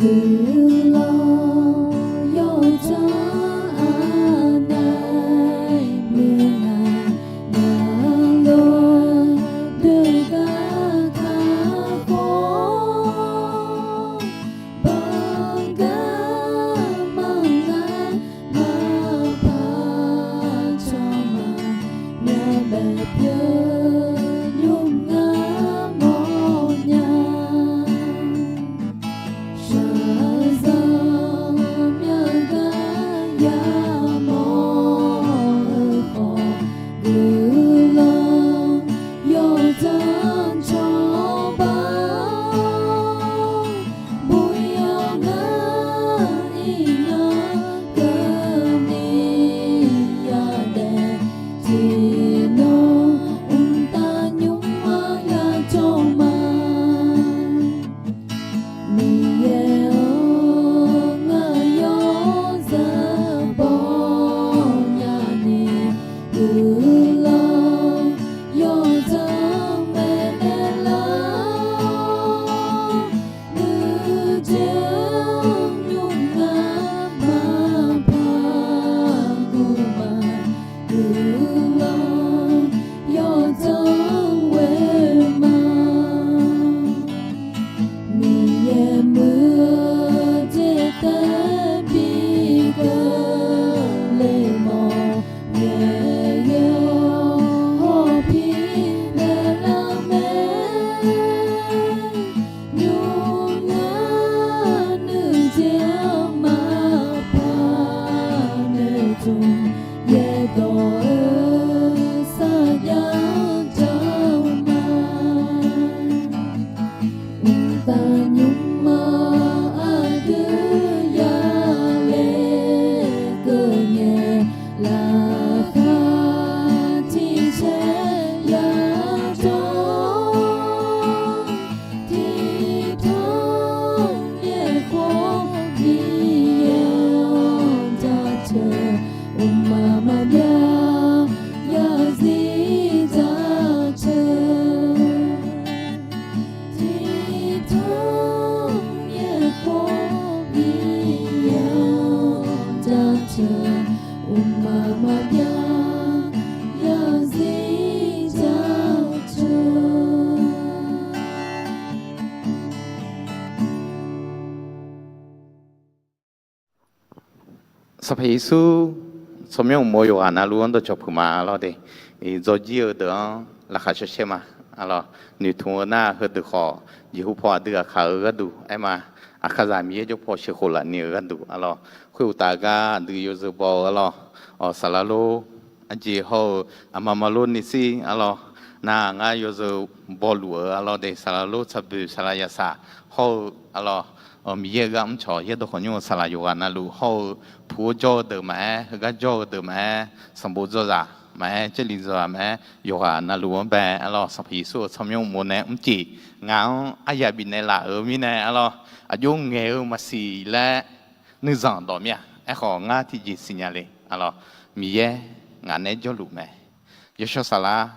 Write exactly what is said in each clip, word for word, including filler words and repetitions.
Guiqlanq yawdzanr aqnav muiqnaq navluf doeqgar kakhof, banqgar manqnar maqpar cawq ma, myavbaef pyeuf nymr ngar mawrnya. Shaqzanq myavgar yamawr-eu khawf, guiqlanq yawdzanr cawba, buqyawq ngar iqnan keuvni yadaef, tiqnan mqtav nymr-anr yajawr ma. Miqyaer-anr ngar yawzeu bawnya ni, guiqlanq yawdzanr maeqnaeq lar, nuijeq-anr nymr ngar maqpar guv ma, guiqlanq yawdzanr ghoe ma. Miqyaer muiq-eu jeq taef bi keuvle mawf, Miqyaer-awr hawpir naeqlar mae. Nymr ngar nuijeq-anr maqpar maeqdzmq, yaerdawq-eu sarjax jawr ma. Mqtav nymr-anr aqdui yale keuvnyae, laqkhaq tiqcaer yajawr, tiqtanq yaerkhof Miqyaer-anr jaceuq, mqmaq maqbyav yarzir jaceuq. Tiqtanq yaerkhof Miqyaer-anr jaceuq, mqmaq maqbyav yarzir jaceuq. Sanqpaq Yeqsur tsawrmyanr uqmov yawqghaq navluf-anr dawqcawq puq ma, arlawr de. Dzawrjir-eu deuq-anr laqkhaq caw caer ma, arlawr. Noeqtmq-eu nar heudeuq khawf, jeqhu paw aqdui aqkaq-eu gharduq aer ma. Aqkaqzaq Miqyaer jawr paw sheuqkhof laf ni-eu gharduq, arlawr. Khoeruqtaf gar aqdui yawzeu baw-eu, arlawr. Saqlaq lor, aqjeq hawr-eu aqma ma lor ni shir, arlawr. Nar ngar yawzeu bawluf-eu, arlawr de, saqlaq lor tsaqboeq saqlaq yasaq hawr-eu, arlawr, Miqyaer-eu gar mrcawq yaerdawq khawf nymr-eu saqlaq yawqghaq navluf hawr-eu, puq-awr jawr-eu deuq maqaer, heugar jawr-eu deuq maqaer, sanqbof dzawzaq maqaer, jarlif dzawzaq maqaer, yawqghaq navluf-anr bae, arlawr, Sanqpaq Yeqsur-euq tsawrmyanr uqmov nae mrcif ngaq-anr aryaq bifnaeq laf-euq mirnae, arlawr, aqjox ngaeq-eu maqsiq laer nuizanq dawq mir-a. Aerkhawf ngar tiqjeq siqnya le, arlawr, Miqyaer ngaq nae jawrluf mae. Yawshawr Saflar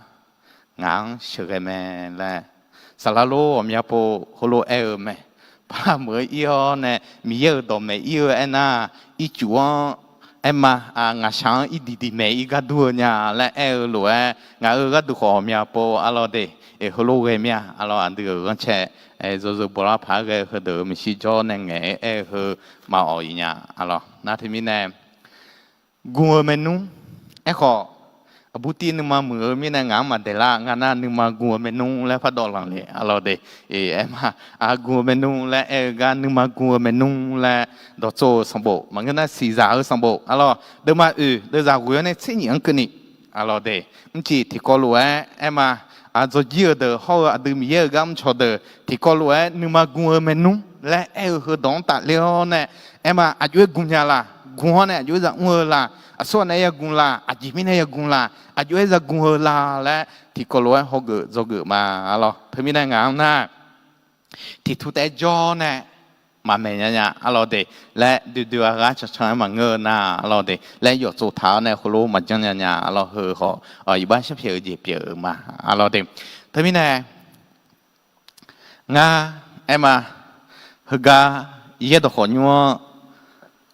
ngaq-anr sheuqghae mae laer, saflar lor ghawqmya pov heulof aer-eu mae. Bala meuq-eu ir-awr nae, Miqyaer-euq dawqmaeq ir-eu aernar, ircuf-anr aer ma, ngaqshaq-anr irdiq diq maeq ir gar dur-eu nya laer aer-eu lof-aer, ngaq-euq gharduq khawf ghawqmya pov, arlawr de, heulof ghae mir-a, arlawr, aqdui-euq ghanrcae, yawzeu bawlar paq-aer ghae-eu heudeuq-euq maeqshi jawr nae ngaeq-aer aer-eu heu maqawq iq nya, arlawr. Nar teumirnae, gm-eu maernmr. Aerkhawf, aqbur tir nuima muiq-eu mirnae ngaq-anr maqdaeqlar, ngar nar nuima gm-eu maernmr laer pardawv lanq le, arlawr de. Aer ma, gm-eu maernmr laer aer-eu gar nuima gm-eu maernmr laer dawqtsov-eu sanqbof maqngeur nar siqzaq-eu sanqbof, arlawr, deuvma oeq deuvzaq ghoeq-awr nae tser nyif-anr keuvni, arlawr de. Mrcif tiqkawv lof-aer aer ma, dzawrjir-eu deuq hawr-eu aqdui Miqyaer-euq gar mrcawq deuq tiqkawv lof-aer nuima gm-eu maernmr laer aer-eu heudawq-anr tafler-awr nae, aer ma, aqjox-aer gm nya la? Gm-awr nae aqjox-aer za mr-eu la? Aqsur ghaq nae yagm la? Aqjeq mirnae yagm la? Aqjox-aer za gm-eu la laer tiqkawv lof-aer hawgeuf dzawgeuf ma, arlawr. Teumirnae ngaq-anr nar, tiqtur taef-aer jawr nae maqmaeq nya nya, arlawr de, laer doedoe-a ghaq cancan-aer maqngeur-eu nar, arlawr de, laer yawf tsov taq-awr nae heulof maqjanr nya nya, arlawr, heu khawf iqbax sharpyaeq-eu jeq pyeuf-euq ma, arlawr de. Teumirnae, ngar, aer ma, heugar yaerdawq khawf nymr-anr,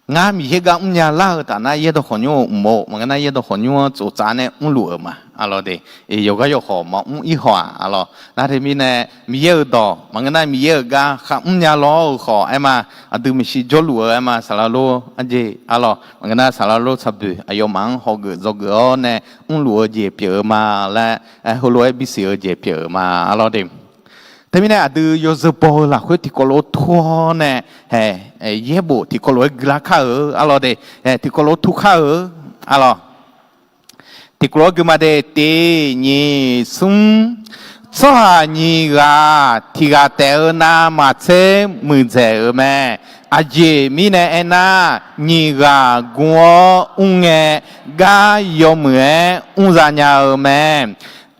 ngar Miqyaer gar mrnya lar-eu taf nar yaerdawq khawf nymr-eu mq-or, maqngeur nar yaerdawq khawf nymr-anr tsoftsaf nae mrluf-euq ma. Arlawr de, yawqgar yawqkhawf maqmr ir haw-aq. Arlawr nar teumirnae Miqyaer-euq dawq maqngeur nar Miqyaer-euq gar kharmr nya lawr-eu khawf aer ma. Aqdui maeqshi jawrluf-eu aer ma. Saqlaq lor arjeq arlawr maqngeur nar saqlaq lor tsaqboeq aqyawfmaf-anr hawgeuf dzawgeuf-awr nae mrluf-eu jeq pyeuf-eu ma laer, heulof-aer bisiq-eu jeq pyeuf-euq ma. Arlawr de, teumirnae aqdui yawzeu baw-eu lafkhoer tiqkawv lof-aer tur-awr nae, hae, yaerbof tiqkawv lof-aer guilar kar-eu arlawr de, tiqkawv lof-aer tur kar-eu arlawr. Tiqkawv lof-aer gui ma de, tiq nyiq smr. Tsawrhaq nyiq ghaq tiq ghaq taef-eu navmaqtser muiqdzaeq-euq mae. Aqjeq mirnae aernar, nyiq ghaq gm-awr mr ngae, gar yawmuiq-aer mr za nya-eu mae.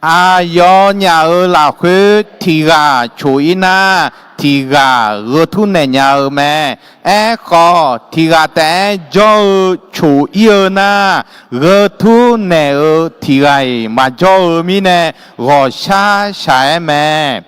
Aqyawfnyaf-euq lafkhoer tiq ghaq coq-ir nar, tiq ghaq gheu tur naeq nya-eu mae. Aerkhawf, tiq ghaq taef-aer jawr-eu coq-ir-eu nar, gheu tur naeq-eu tiq ghaq-iq maqjawr-eu mirnae, ghawqshar shaq-aer mae.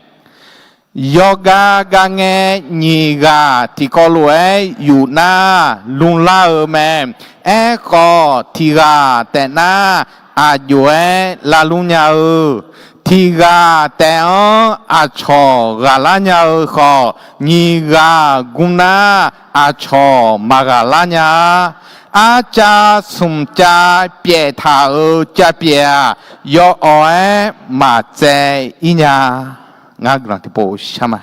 Yawqgar gar ngae, nyiq ghaq tiqkawv lof-aer yuf nar, lmrlar-eu mae. Aerkhawf, tiq ghaq taef nar, aq jov-aer lavlmr nya-eu, tiq ghaq taef-anr aqcawq ghaqlar nya-eu khawf, nyiq ghaq gm nar, aqcawq maqghaqlar nya-a. Arcav smq cav pyaeftaq-euq cav pyaeq-aq, yawawq-aer maqtsaev-ir nya. Ngar guiqlanq tiqpov shar ma.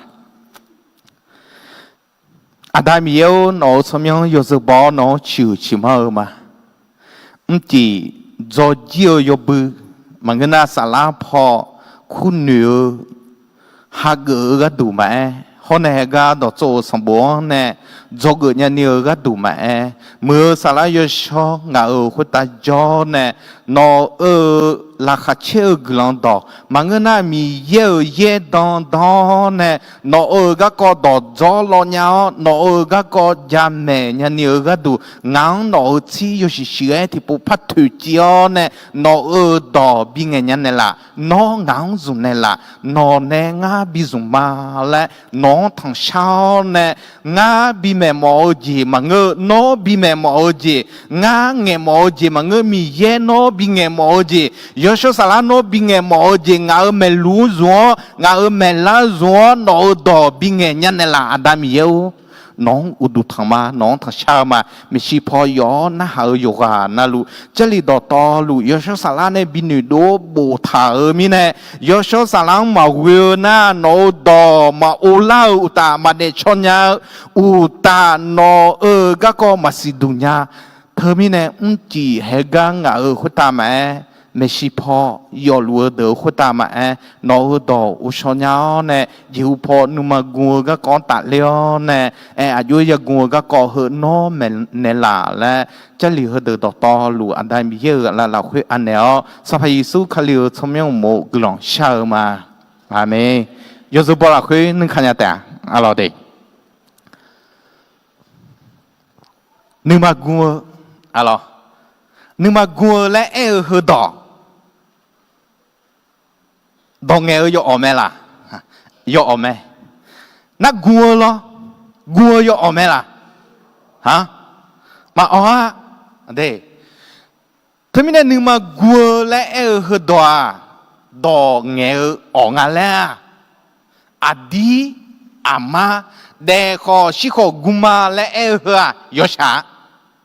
Aqda Miqyaer-or, nawq-euq tsawrmyanr yawzeu baw-awr nawq-anr ciqhuiq ciqmanr-eu ma. Mrcif dzawrjir-eu yawbui, maqngeur nar saflar paw kurnoeq-eu hageuf-eu gharduq maqaer, hawr nae haegar dawqtsov-euq sanqbof-anr nae dzawgeuf nyani-eu gharduq maqaer, muiq-eu saflar yawshawr ngaq-euq khoertav jawr nae, nawq-euq laqkhaq caer-eu guiqlanq dawq maqngeur nar, Miqyaer-euq yaerdan dan-awr nae, nawq-euq garkawv dawqdzawr lawv nya-awr, nawq-euq garkawv jamaeq nyani-eu gharduq, ngaq-anr nawq-euq tsir yawshuif shuif-aer tiqpov par toeqciv-awr nae, nawq-euq dawq bingaeq nya naeqlaf, nawr ngaq-anr zmq naeqlaf, nawq nae ngar bizmq ma laer nawq-anr tanqshar-awr nae, ngar bimaeq mawf-eu jeq maqngeur, nawr bimaeq mawf-eu jeq, ngar ngaeq mawf-eu jeq maqngeur, Miqyaer nawr bingaeq mawf-eu jeq, Yawshawr Saflar nawr bingaeq mawf-eu jeq, ngaq-euq maeqluq-anr zmq-awr, ngaq-euq maeqlar zmq-awr, nawq-euq dawq bingaeq nya naeqlaf, Aqda Miqyaer-or, nawq-anr uqduq tanq ma, nawq-anr tanqshar-eu ma. Maeqshi paw yawf-awr narhaq-euq yawqghaq navluf, Jarlif dawqtawvluf Yawshawr Saflar nae bi noeqdov-awr boftaq-euq mirnae, Yawshawr Saflar-anr maqghoe-eu nar, nawq-euq dawq maqovlar-eu uqtaf, maqdaef caw nya-eu uqtaf, nawq-euq garkawv maqsiq duq nya. Teumirnae mrcif haegar ngaq-euq khoertav maqaer, maeqshi paw yawfluf-eu deuq-euq khoertav maqaer, nawq-euq dawq ghovshaw nya-awr nae, jeqhuq paw nuima gu-eu garkawv-anr tafler-awr nae, aer aqjox-aer yagm-eu garkawv heu nawr maeqnaeq laf laer, Jarlif heudeuq dawqtawvluf Aqda Miqyaer-euq aqlaf lafkhoer anaeq-awr, Sanqpaq Yeqsur Kali-euq tsawrmyanr uqmov guiqlanq shar-eu ma. Aqmeq. Yawzeu baw lafkhoer nuikaq nya taef-a. Arlawq de. Nuima gu-eu, arlawq, nuima gu-eu laer aer-eu heudawq, dawq ngaeq-eu yawawq mae laq? Yawawq mae. Nar gu-eu lawr, gu-eu yawawq mae laq? Aq, maqawq-a. Teumirnae nuima gu-eu laer aer-eu heudawq-aq, dawq ngaeq-eu awq nga laer-aq, aqdir aqmar, daef khawf shir khawf gu ma laer aer-eu heu-aq yawshaq-a.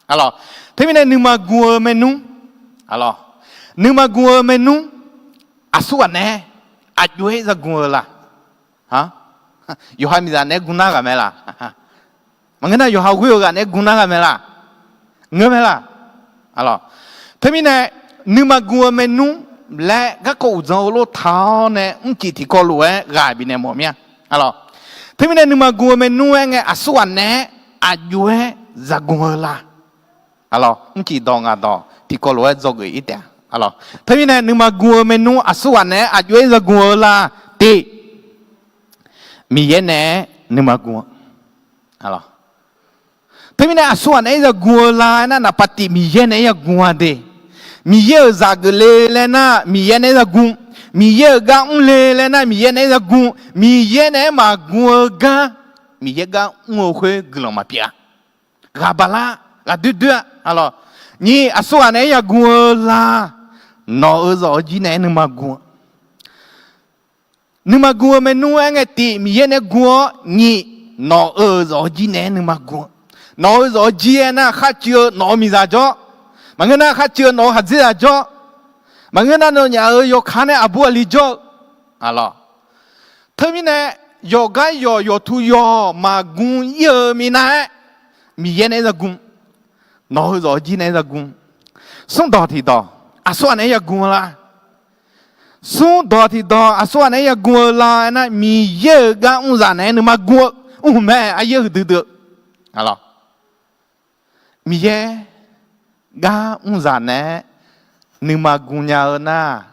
Arlawq, teumirnae nuima gu-eu maernmr, arlawq, nuima gu-eu maernmr, aqsurghaq naeq-aer aqjox-aer za gu-eu laq? Yawqha miqzaq naeq-aer gu nar ghaq mae laq? Maqngeur nar yawqha ghoer-eu ghaq naeq-aer gu nar ghaq mae laq? Ngeur mae laq? Arlawq, teumirnae nuima gu-eu maernmr laer garkawv uqdzan-eu lof taq-awr nae mrcif tiqkawv lof-aer ghaq bifnaeq mawf mir-a. Arlawq, teumirnae nuima gu-eu maernmr aer ngae aqsurghaq naeq-aer aqjox-aer za gu-eu laq? Arlawq, mrcif dawq ngaq dawq tiqkawv lof-aer dzawgeuf-ir taef-a. Arlawq, teumirnae nuima gu-eu maernmr aqsurghaq naeq-aer aqjox-aer za gu-eu laq? Tiq, Miqyaer naeq-aer nuima gu-eu. Teumirnae aqsurghaq naeq-aer za gu-eu laq aernar, naqpav tiq Miqyaer naeq-aer za gu-a de. Miqyaer-euq zaq geuf le laer nar, Miqyaer naeq-aer za gu. Miqyaer-euq gar mr le laer nar, Miqyaer naeq-aer za gu. Miqyaer naeq-aer maqgu-eu gar Miqyaer gar mr-eu khoer guiqlanq maqpyeuf-a. Ghaq baq lar, ghaq doer doer-a, arlawq. Nyiq, aqsurghaq naeq-aer yagm-eu la, nawq-euq zawq-eu jir naeq-aer nuima gm-eu. Nuima gm-eu maernmr aer ngae tif, Miqyaer naeq-aer gm-awr, nyiq, nawq-euq zawq-eu jir naeq-aer nuima gm-eu. Nawq-euq zawq-eu jir aernar, kharcuiv-eu nawq-euq miqzaq jawr, maqngeur nar kharcuiv-eu nawq-euq khaqdzerzaq jawr, maqngeur nar nawnyaf-euq yawkaq nae aqbur aqli jawr-eu, arlawq. Teumirnae, yawqgar yawq yawqtu yawq maqgm ir-eu minav-aer, Miqyaer naeq-aer yagm, nawq-euq zawq-eu jir naeq-aer yagm. Smrdawq tiqdawq, aqsurghaq naeq-aer yagm-eu la. Smrdawq tiqdawq, aqsurghaq naeq-aer yagm-eu la aernar, Miqyaer-euq gar mrzaq naeq-aer nuima gm-eu, mrhuq mae, aryaer huiqdui dui-eu, arlawq. Miqyaer gar mrzaq naeq-aer nuima gm nya-eu nar,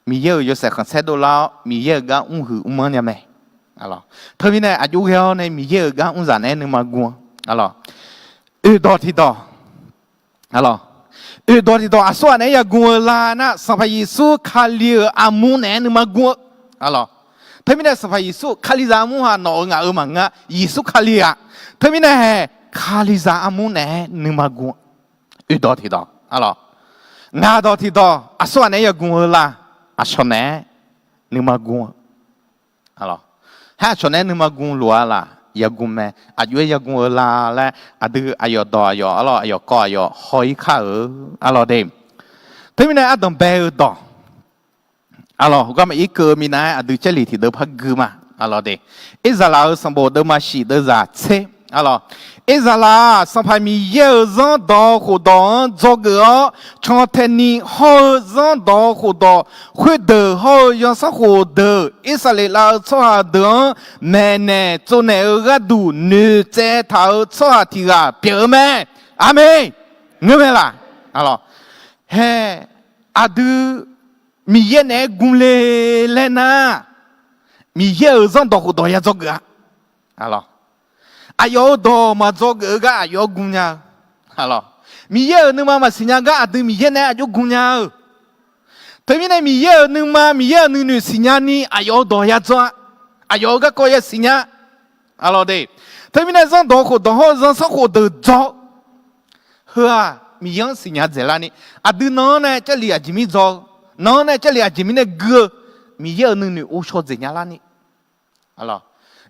Miqyaer-euq yawshaef khanqsaer dovlar-awr, Miqyaer-euq gar mrhuiq mrmanr nya mae. Teumirnae, aqjox ghae-awr nae Miqyaer-euq gar mrzaq naeq-aer nuima gm-eu, arlawq. Oeqdawq tiqdawq, arlawq. Oeqdawq tiqdawq, aqsurghaq naeq-aer yagm-eu la nar, Sanqpaq Yeqsur Kali-euq armur naeq-aer nuima gm-eu, arlawq. Teumirnae, Sanqpaq Yeqsur Kalizaq armur haq nawq-euq ngaq-euq maqngeur, Yeqsur Kali-aq. Teumirnae hae, Kalizaq armur naeq-aer nuima gm-eu. Oeqdawq tiqdawq, arlawq. Ngaqdawq tiqdawq, aqsurghaq naeq-aer yagm-eu la, aqcawq naeq-aer nuima gm-eu, arlawq. Haer aqcawq naeq-aer nuima gm luf-a laf, yagm mae. Aqjox-aer yagm-eu la laer aqdui aqyawf dawq aqyawf, arlawq, aqyawf kawv aqyawf haw-ir kar-eu, arlawq de. Teumirnae ardanq bae-eu dawq, arlawq, garma irkeuv-eu minav-aer aqdui Jarlif tiqdeuv par gui ma, arlawq de. Irsaqlaq-euq sanqbof deuvma shif deuvzaq tser, arlawq. Irsaqlaq-aq, Sanqpaq Miqyaer-euq zanrdawq khofdawq-anr dzawgeuf-awr, cantae ni hawr-eu zanrdawq khofdawq khoerdeuq hawr-eu zanrsanrkhof deuq, Irsaqleqlav-eu tsawrhaq deuq-anr maeqnaeq tsovnaeq-eu gharduq noeqtsaev taq-euq tsawrhaq tiq ghaq pyeuf-eu mae. Aqmeq. Ngeur mae laf? Arlawq. Hae, aqdui Miqyaer naeq-aer gm le laer nar, Miqyaer-euq zanrdawq khofdawq ya dzawgeuf-a. Aqyawf-euq dawq maqdzawgeuf-eu gar aqyawf-anr gm nya-eu, Miqyaer-euq nuima maqsiq nya gar aqdui Miqyaer naeq-aer aqjox gm nya-eu. Teumirnae Miqyaer-euq nuima, Miqyaer-euq nuinoeq siqnya ni aqyawf-euq dawq ya dzawr-a. Aqyawf-euq garkawv ya siqnya, arlawq de. Teumirnae zanrdawq khofdawq hawr-eu zanrsanrkhof deuq dzawr-eu, heu-aq Miqyaer-anr siqnya dzaeqlar ni, aqdui nan-anr nae Jarlif aqjeq mir dzawr-eu, nan-anr nae Jarlif aqjeq mirnae gui-eu, Miqyaer-euq nuinoeq ghovshaw dzaeq nya lar ni,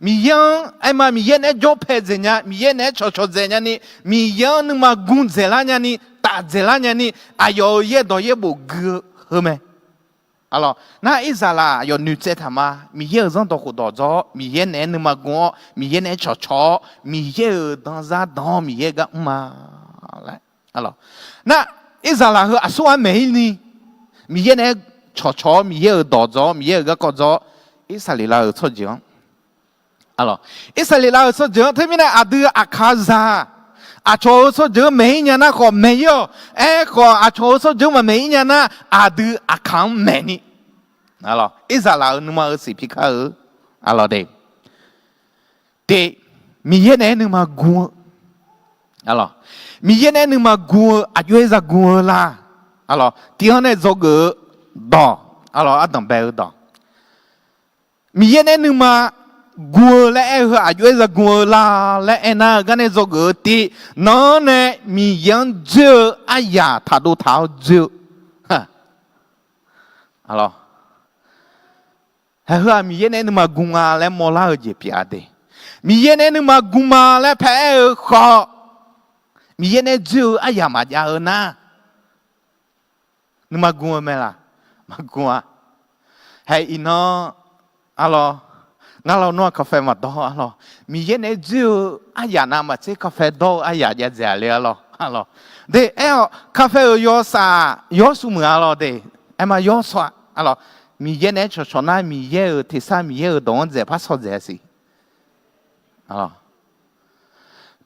Miqyaer-anr aerma Miqyaer naeq-aer jawrpae dzaeq nya, Miqyaer naeq-aer cawqcawq dzaeq nya ni, Miqyaer-anr nuima gm dzaeqlar nya ni, taf dzaeqlar nya ni, aqyawf-euq yaerdawq yaerbof gui-eu heu mae. Nar Irsaqlaq aqyawf noeqtsaev taq ma. Miqyaer-euq zanrdawq khofdawq dzawr-awr, Miqyaer naeq-aer nuima gm-awr, Miqyaer naeq-aer cawqcawq-awr, Miqyaer-euq danzar danq-awr Miqyaer gar mr ma laer. Nar Irsaqlaq heu aqsur ghaq maeq-ir ni, Miqyaer naeq-aer cawqcawq-awr Miqyaer-euq dawq dzawr-awr Miqyaer-euq garkawv dzawr-awr, Irsaqleqlav-euq tsawrjeuq-anr, Irsaqleqlav-euq tsawrjeuq-anr teumirnae aqdui aqkaqzaq, aqcawq-euq tsawrjeuq-anr maeq-ir nya nar khawf maeq-ir-awq. Aerkhawf aqcawq-euq tsawrjeuq-anr maqmaeq-ir nya nar aqdui aqkaq-anr maeq ni, Irsaqlaq-euq nuima-euq siq pi kar-eu, arlawq de. Tiq, Miqyaer naeq-aer nuima gm-eu, Miqyaer naeq-aer nuima gm-eu aqjox-aer za gm-eu la, tiv-anr nae dzawgeuf-eu dawq, ardanq bae-eu dawq. Miqyaer naeq-aer nuima gm-eu laer aer-eu heu aqjox-aer za gm-eu la laer aernar-eu gar nae dzawgeuf-eu tiv, nan-anr nae Miqyaer-anr dzoer-eu aryaq taqdov taq-awr dzoer-eu. Hae, heu-aq Miqyaer naeq-aer nuima gm nga laer mawrlar-eu jeq pyeuf-a de. Miqyaer naeq-aer nuima gm ma laer pae aer-eu khawf, Miqyaer naeq-aer dzoer-eu aryaq maqjav-eu nar, nuima gm-eu mae laq? Maqgm-a. Hae, iqnan, arlawq, ngar lawq nawr-aq kafae maqdawr, arlawq. Miqyaer naeq-aer dzoer-eu aryaq navmaqtser kafae dawr-eu aryaq jav dzaeq-a le, arlawq, arlawq. De, aer-awq, kafae-euq yawsaf yawr suf muiq-a, arlawq de. Aerma yawr sawq-a, arlawq. Miqyaer naeq-aer cawqcawq nar Miqyaer-euq tersar Miqyaer-euq dawq-anr dzaeq par shawr dzaeq siq.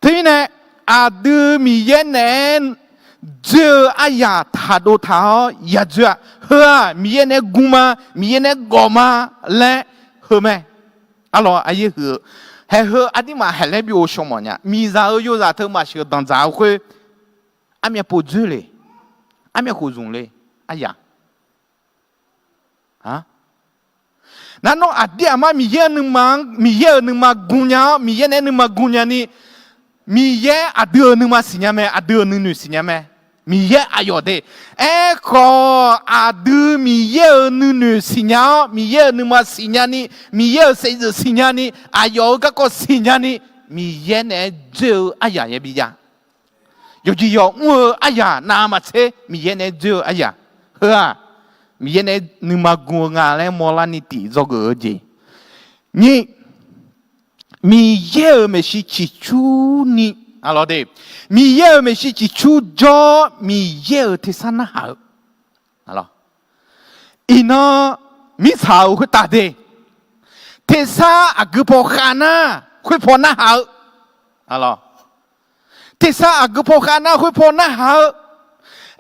Teumirnae, aqdui Miqyaer naeq-aer dzoer-eu aryaq taqdov taq-awr ya dzoer-a. Heu-aq Miqyaer naeq-aer gm ma, Miqyaer naeq-aer gawf ma laer heu mae. Arlawq, aqyaer huiq-eu, haeq heu aqdirmaf haeq laer byov-eu shawr mawf nya. Miqzaq-euq yozaq teu maqsheuq danqdzaq-eu khoer, armyav pov dzoer le, armyav khof zmq le, aryaq. Nar nawr aqdir aqmar Miqyaer-anr nuima, Miqyaer-euq nuima gu nya-awr, Miqyaer naeq-aer nuima gu nya ni, Miqyaer aqdui-euq nuima siqnya mae, aqdui-euq nuinoeq siqnya mae. Miqyaer aqyawf de. Aerkhawf, aqdui Miqyaer-euq nuinoeq siqnya-awr, Miqyaer-euq nuima siqnya ni, Miqyaer-euq saevdzeuf siqnya ni, aqyawf-euq garkawv siqnya ni, Miqyaer naeq-aer dzoer-eu aryaq yabi jav. Yawqjeq yawq mr-eu aryaq navmaqtser Miqyaer naeq-aer dzoer-eu aryaq. Heu-aq, Miqyaer naeq-aer nuima gu-eu nga laer mawrlar ni tiq dzawgeuf-eu jeq. Nyiq, Miqyaer-euq maeqshi ciqcurni, aqlawq de, Miqyaer-euq maeqshi ciqcur jawr-awr Miqyaer-euq tersar narhaq-eu. Iqnan mirtsaq-euq khoertav de, tersar aqgeu paw khav nar khoerpaw narhaq-eu. Tersar aqgeu paw khav nar khoerpaw narhaq-eu.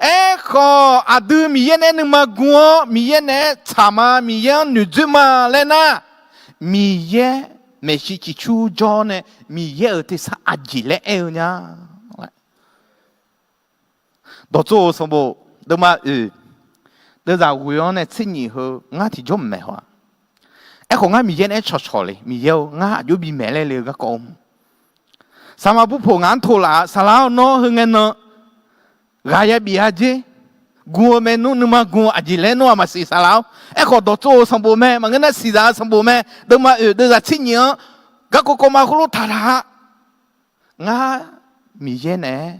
Aerkhawf, aqdui Miqyaer naeq-aer nuima gu-awr, Miqyaer naeq-aer tsaq ma, Miqyaer-anr noeqdzoer ma laer nar, Miqyaer maeqshi ciqcur jawr nae Miqyaer-euq tersar aqjeq laer aer-eu nya. Dawqtsov-euq sanqbof deuvma oeq, deuvzaq ghoe-anr nae tser nyif heu ngar tiqjawr mqmaeq haw-a. Aerkhawf, ngar Miqyaer naeq-aer cawqcawq le, Miqyaer-or, ngar aqjox bimaeq laer le-eu garkawv-eu. Saqmaqbur poq ngaq-anr tov laf-a, saqlaq-awr, nawr heu ngae nan ghaq yabif-a jer. Gu-eu maernmr nuima gu-eu aqjeq laer nawr-aq maqsiq saqlaq-awr. Aerkhawf, dawqtsov-euq sanqbof mae, maqngeur nar siqzaq-eu sanqbof mae, deuvma oeq deuvzaq tser nyif-anr garkawv kawv ma khoerlof taqlaq-a. Ngar Miqyaer naeq-aer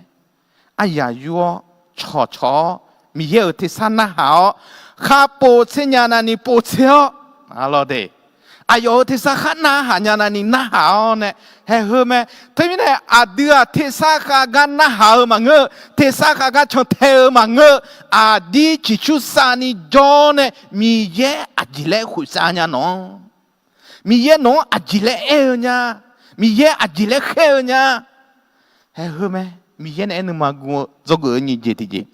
aryaq yur-awr, cawqcawq-awr, Miqyaer-euq tersar narhaq-awr, kharpov tser nya navni pov tser-awr, aqlawq de, aqyawf-euq tersar khar narhaq nya navni narhaq-awr nae haeq heu mae. Teumirnae aqdui-aq tersar khav gar narhaq-eu maqngeur, tersar khav gar cantae-eu maqngeur, aqdir ciqcursav ni jawr nae Miqyaer aqjeq laer khoeqsav nya nawq-anr, Miqyaer nawq-anr aqjeq laer aer-eu nya, Miqyaer aqjeq laer khaer-eu nya. Haeq heu mae. Miqyaer naeq-aer nuima gu-eu dzawgeuf-eu nyiq jeq tiqjeq.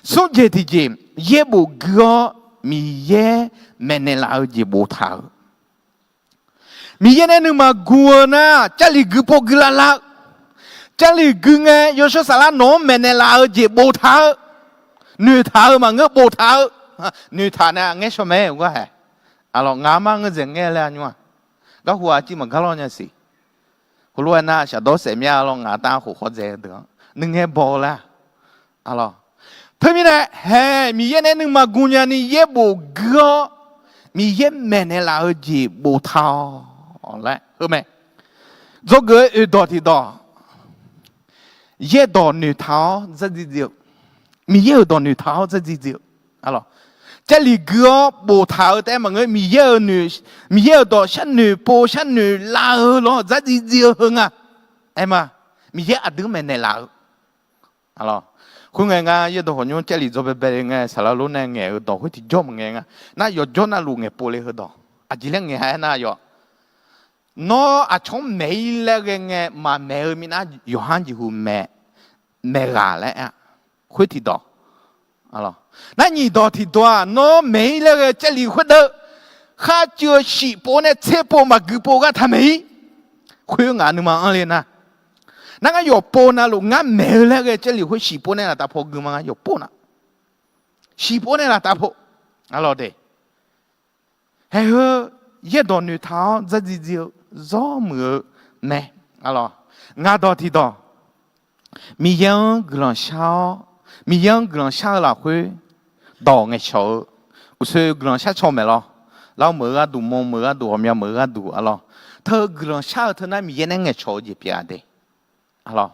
Smr jeq tiqjeq, yaerbof gui-awr Miqyaer maeqnaeq laf-eu jeq boftaq-euq. Miqyaer naeq-aer nuima gu-eu nar, Jarlif gui pov gui lavlar-eu. Jarlif gui ngae, Yawshawr Saflar nawq-anr maeqnaeq laf-eu jeq boftaq-eu. Noeqtaq-eu maqngeur, boftaq-eu. Noeqtaq nae ngaer shaw mae-aer gar haeq. Aqlawq, ngaq-anr mar ngeur dzaeq ngaer laer-a nymr-aq, garhu-aq civ maqgar lawr nya siq. Heulof-aer nar shafdawr saef mya lawr, ngaq-anr taf khof khawr dzaeq-eu deuq-anr nuingae baw-eu laer-a. Aqlawq, teumirnae haeq Miqyaer naeq-aer nuima gu nyani yaerbof gui-awr, Miqyaer maeqnaeq laf-eu jeq boftaq-awq laer heu mae. Dzawgeuf-eu oeqdawq tiqdawq, yaerdawq noeqtaq-awr dzardziv dziv-eu, Miqyaer-euq dawq noeqtaq-awr dzardziv dziv-eu. Jarlif gui-awr boftaq-eu taef-aer maqngeur, Miqyaer-euq noeq, Miqyaer-euq dawq sharnoeq pov sharnoeq lav-eu lawr dzardziv dziv-eu heu nga. Aer ma, Miqyaer aqdui maeqnaeq laf-eu. Khoerngae ngar yaerdawq khawf nymr Jarlif dzaw baebae le ngae, saqlaq lof nae ngaeq-eu dawq khoer tiqjawr maqngae nga. Nar yawqjawr navluf ngaeqpov le heu dawq. Aqjeq laer ngaeq-a aernar yawq, nawr aqcawq-anr maeq-ir laer ghae ngae maqmaeq-eu minav yawqha-anr jeqhu maeq, maeq ghaq laer aer-a. Khoer tiqdawq. Nar nyiq dawq tiqdawq-aq, nawr maeq-ir laer ghae Jarlif khoerdeuv kharcuiv-eu shif pov nae tser pov maqgui pov gar taqmaeq-ir. Khoer ngaq nuima anr le nar, nar ngar yawqpov navluf ngar maeq-eu laer ghae Jarlif khoer shif pov nae laftav paw gui ma, ngar yawqpov na, shif pov nae laftav paw. Aqlawq de, haeq heu yaerdawq noeqtaq-awr dzardziv dziv-eu zawr muiq-eu mae. Aqlawq, ngaq dawq tiqdawq, Miqyaer-anr guiqlanq shar-awr, Miqyaer-anr guiqlanq shar-eu lafkhoer dawq ngaeqcawq-eu, uqsoe guiqlanq shar caw maeq lawr. Lar meuq-eu gharduq, mawr meuq-eu gharduq, ghawqmya meuq-eu gharduq, aqlawq, teu guiqlanq shar-eu teu nar Miqyaer nae ngaeqcawq-eu jeq pyeuf-a de. Aqlawq,